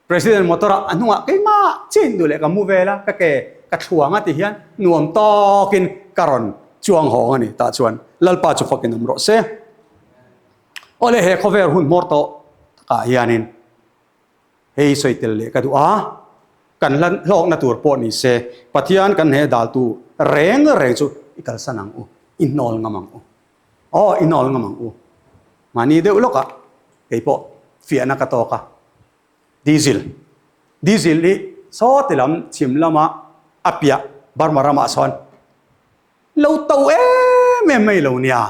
[SPEAKER 1] President motor ah a hnungah keimah chin duh leh ka mu vel a, ka ke ka thluang a ti hian nuam tawkin ka rawn chuang hawng a ni. Tah chuan Lalpa chu fakin awm rawh se. Awle he khawvel hun hmawr tawh takah hianin. Hei sawi tel leh ka duh a, kan hla hlawkna tur pawh ni se, Pathian kan hne daltu reng reng chu i kalsan ang u, i hnawl ngam ang u. Aw, i hnawl ngam ang u. Mahni deuh lawkah kei pawh fiahna ka tawk a, Diesel, Diesel hi sawti lam chhim lama a piah Burma ramah sawn lo to em em mai lo nia.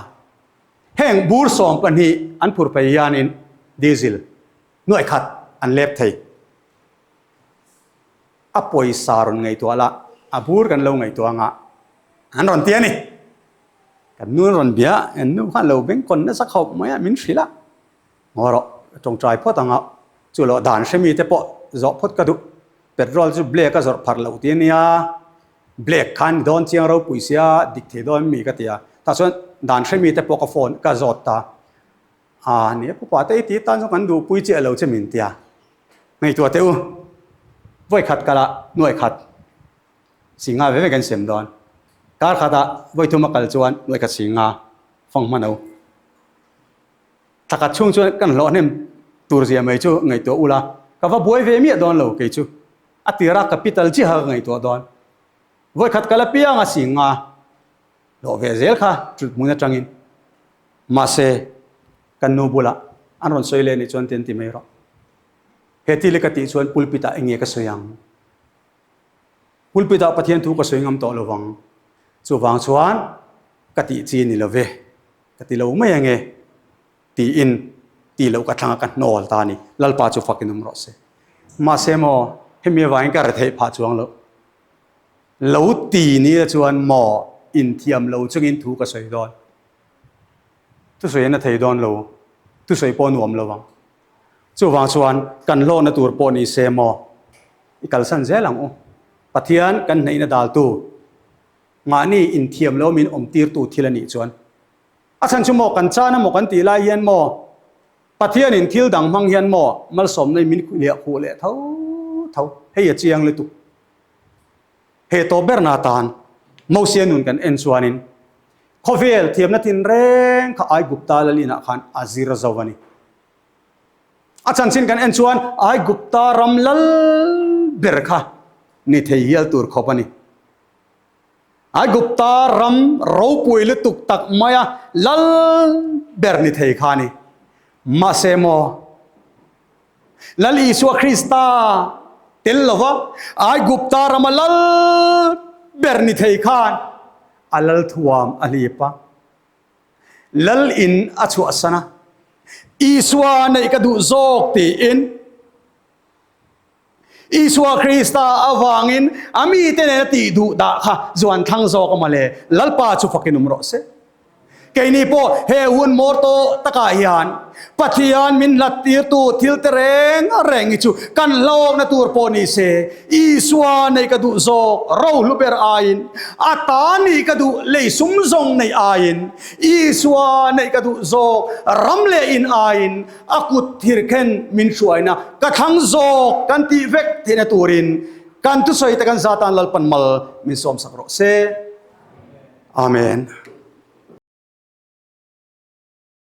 [SPEAKER 1] Heng bur 12 an phur phei hianin Diesel nuaih khat an lep thei. A pawisa rawn ngaihtuah lah, a bur kan lo ngaihtuah anga an rawn ti a ni. Kan nu an rawn bia, kan nu khan lo bengkawn nasa khawp mai a, min hrilh a. Ngaw rawh, tawngtai phawt anga chu loh dan hre mite pawh zawh phawt ka duh. Petrol chu black a zawrh pharh loh ti a nia, black khan dawn chiang ropui sia dik thei dawn mi ka ti a. Tah chuan dan hre mite pawh ka phone ka zawt ta. Aa nia pupa te i ti tan chuan kan duhpui chiah lo che min tia. Ngaihtuah teh u, vawi khat kal ah nuaih khat singa ve ve kan sem dawn. Kar khat ah vawi thum a kal chuan nuaih khat singa fang hman o. Thla khat chhung chuan kan hlawh hnem tur zia mai chu ngaihtuah ula, ka va buai ve miah dawn lo kei chu. A tira capital chiaha ka ngaihtuah dawn. Vawi khat kal apiang a singa hlawh ve zel kha ṭulh hmun aṭangin. Mahse, kan nu bulah an rawn sawi leh nih chuan ti an ti mai rawh. He thil hi ka tih chuan pulpit ah enge ka sawi ang? Pulpit ah Pathian thu ka sawi ngam tawh lo vang. Chuvang chuan ka tih chi ni lo ve, ka ti lo mai ange tiin ti loh ka thlang a ka hnawl ta a ni. Lalpa chu fakin awm rawh se. Mahse maw, hemi avangin ka retheih phah chuang loh. Lo ti ni la chuan maw inthiam lo chungin thu ka sawi dawn. Thusawi an a thei dawn lo, thusawi pawh nuam lo ang. Chuvang chuan kan hlawhna tur pawh ni se maw i kalsan zel ang u. Pathian kan hneihna daltu mahni inthiam lo min awm tirtu thil a nih chuan a chhan chu maw kan chan emaw kan tih lai hian maw Pathianin thil dang hmang hian maw malsawmna in min liah khuh leh tho tho hei a chiang lutuk. He tawp berna atan Mosia nun kan en chuanin khawvel thiamna tinreng kha Aigupta Lalinah khan a zir zo a ni. A chanchin kan en chuan Aigupta ram lal ber kha ni thei hial tur khawp a ni. Aigupta ram ropui lutuk tak maia lal ber ni thei kha a ni. Mahse maw Lal Isua Krista tel lova Aigupta rama lal ber ni thei khan a lal thuam a hlip a, lal in a chhuahsan a, Isua neih ka duh zawk tiin Isua Krista avangin a mite nena tih duh dah kha zuan thlang zawk a mawle, Lalpa chu fakin awm rawh se. Keini pawh he hun mawr tawh takah hian Pathian min hlat tirtu thil te reng reng hi chu kan hlawkna tur pawh ni se, Isua neih ka duh zawk rohlu ber aiin, a ta nih ka duh lei sum zawng neih aiin, Isua neih ka duh zawk ram leh in aiin a kut thirkhen min hruaina ka thlang zawk kan tih vek theihna turin kan thusawi te kan zatan Lalpan mal min sawmsak rawh se. Amen.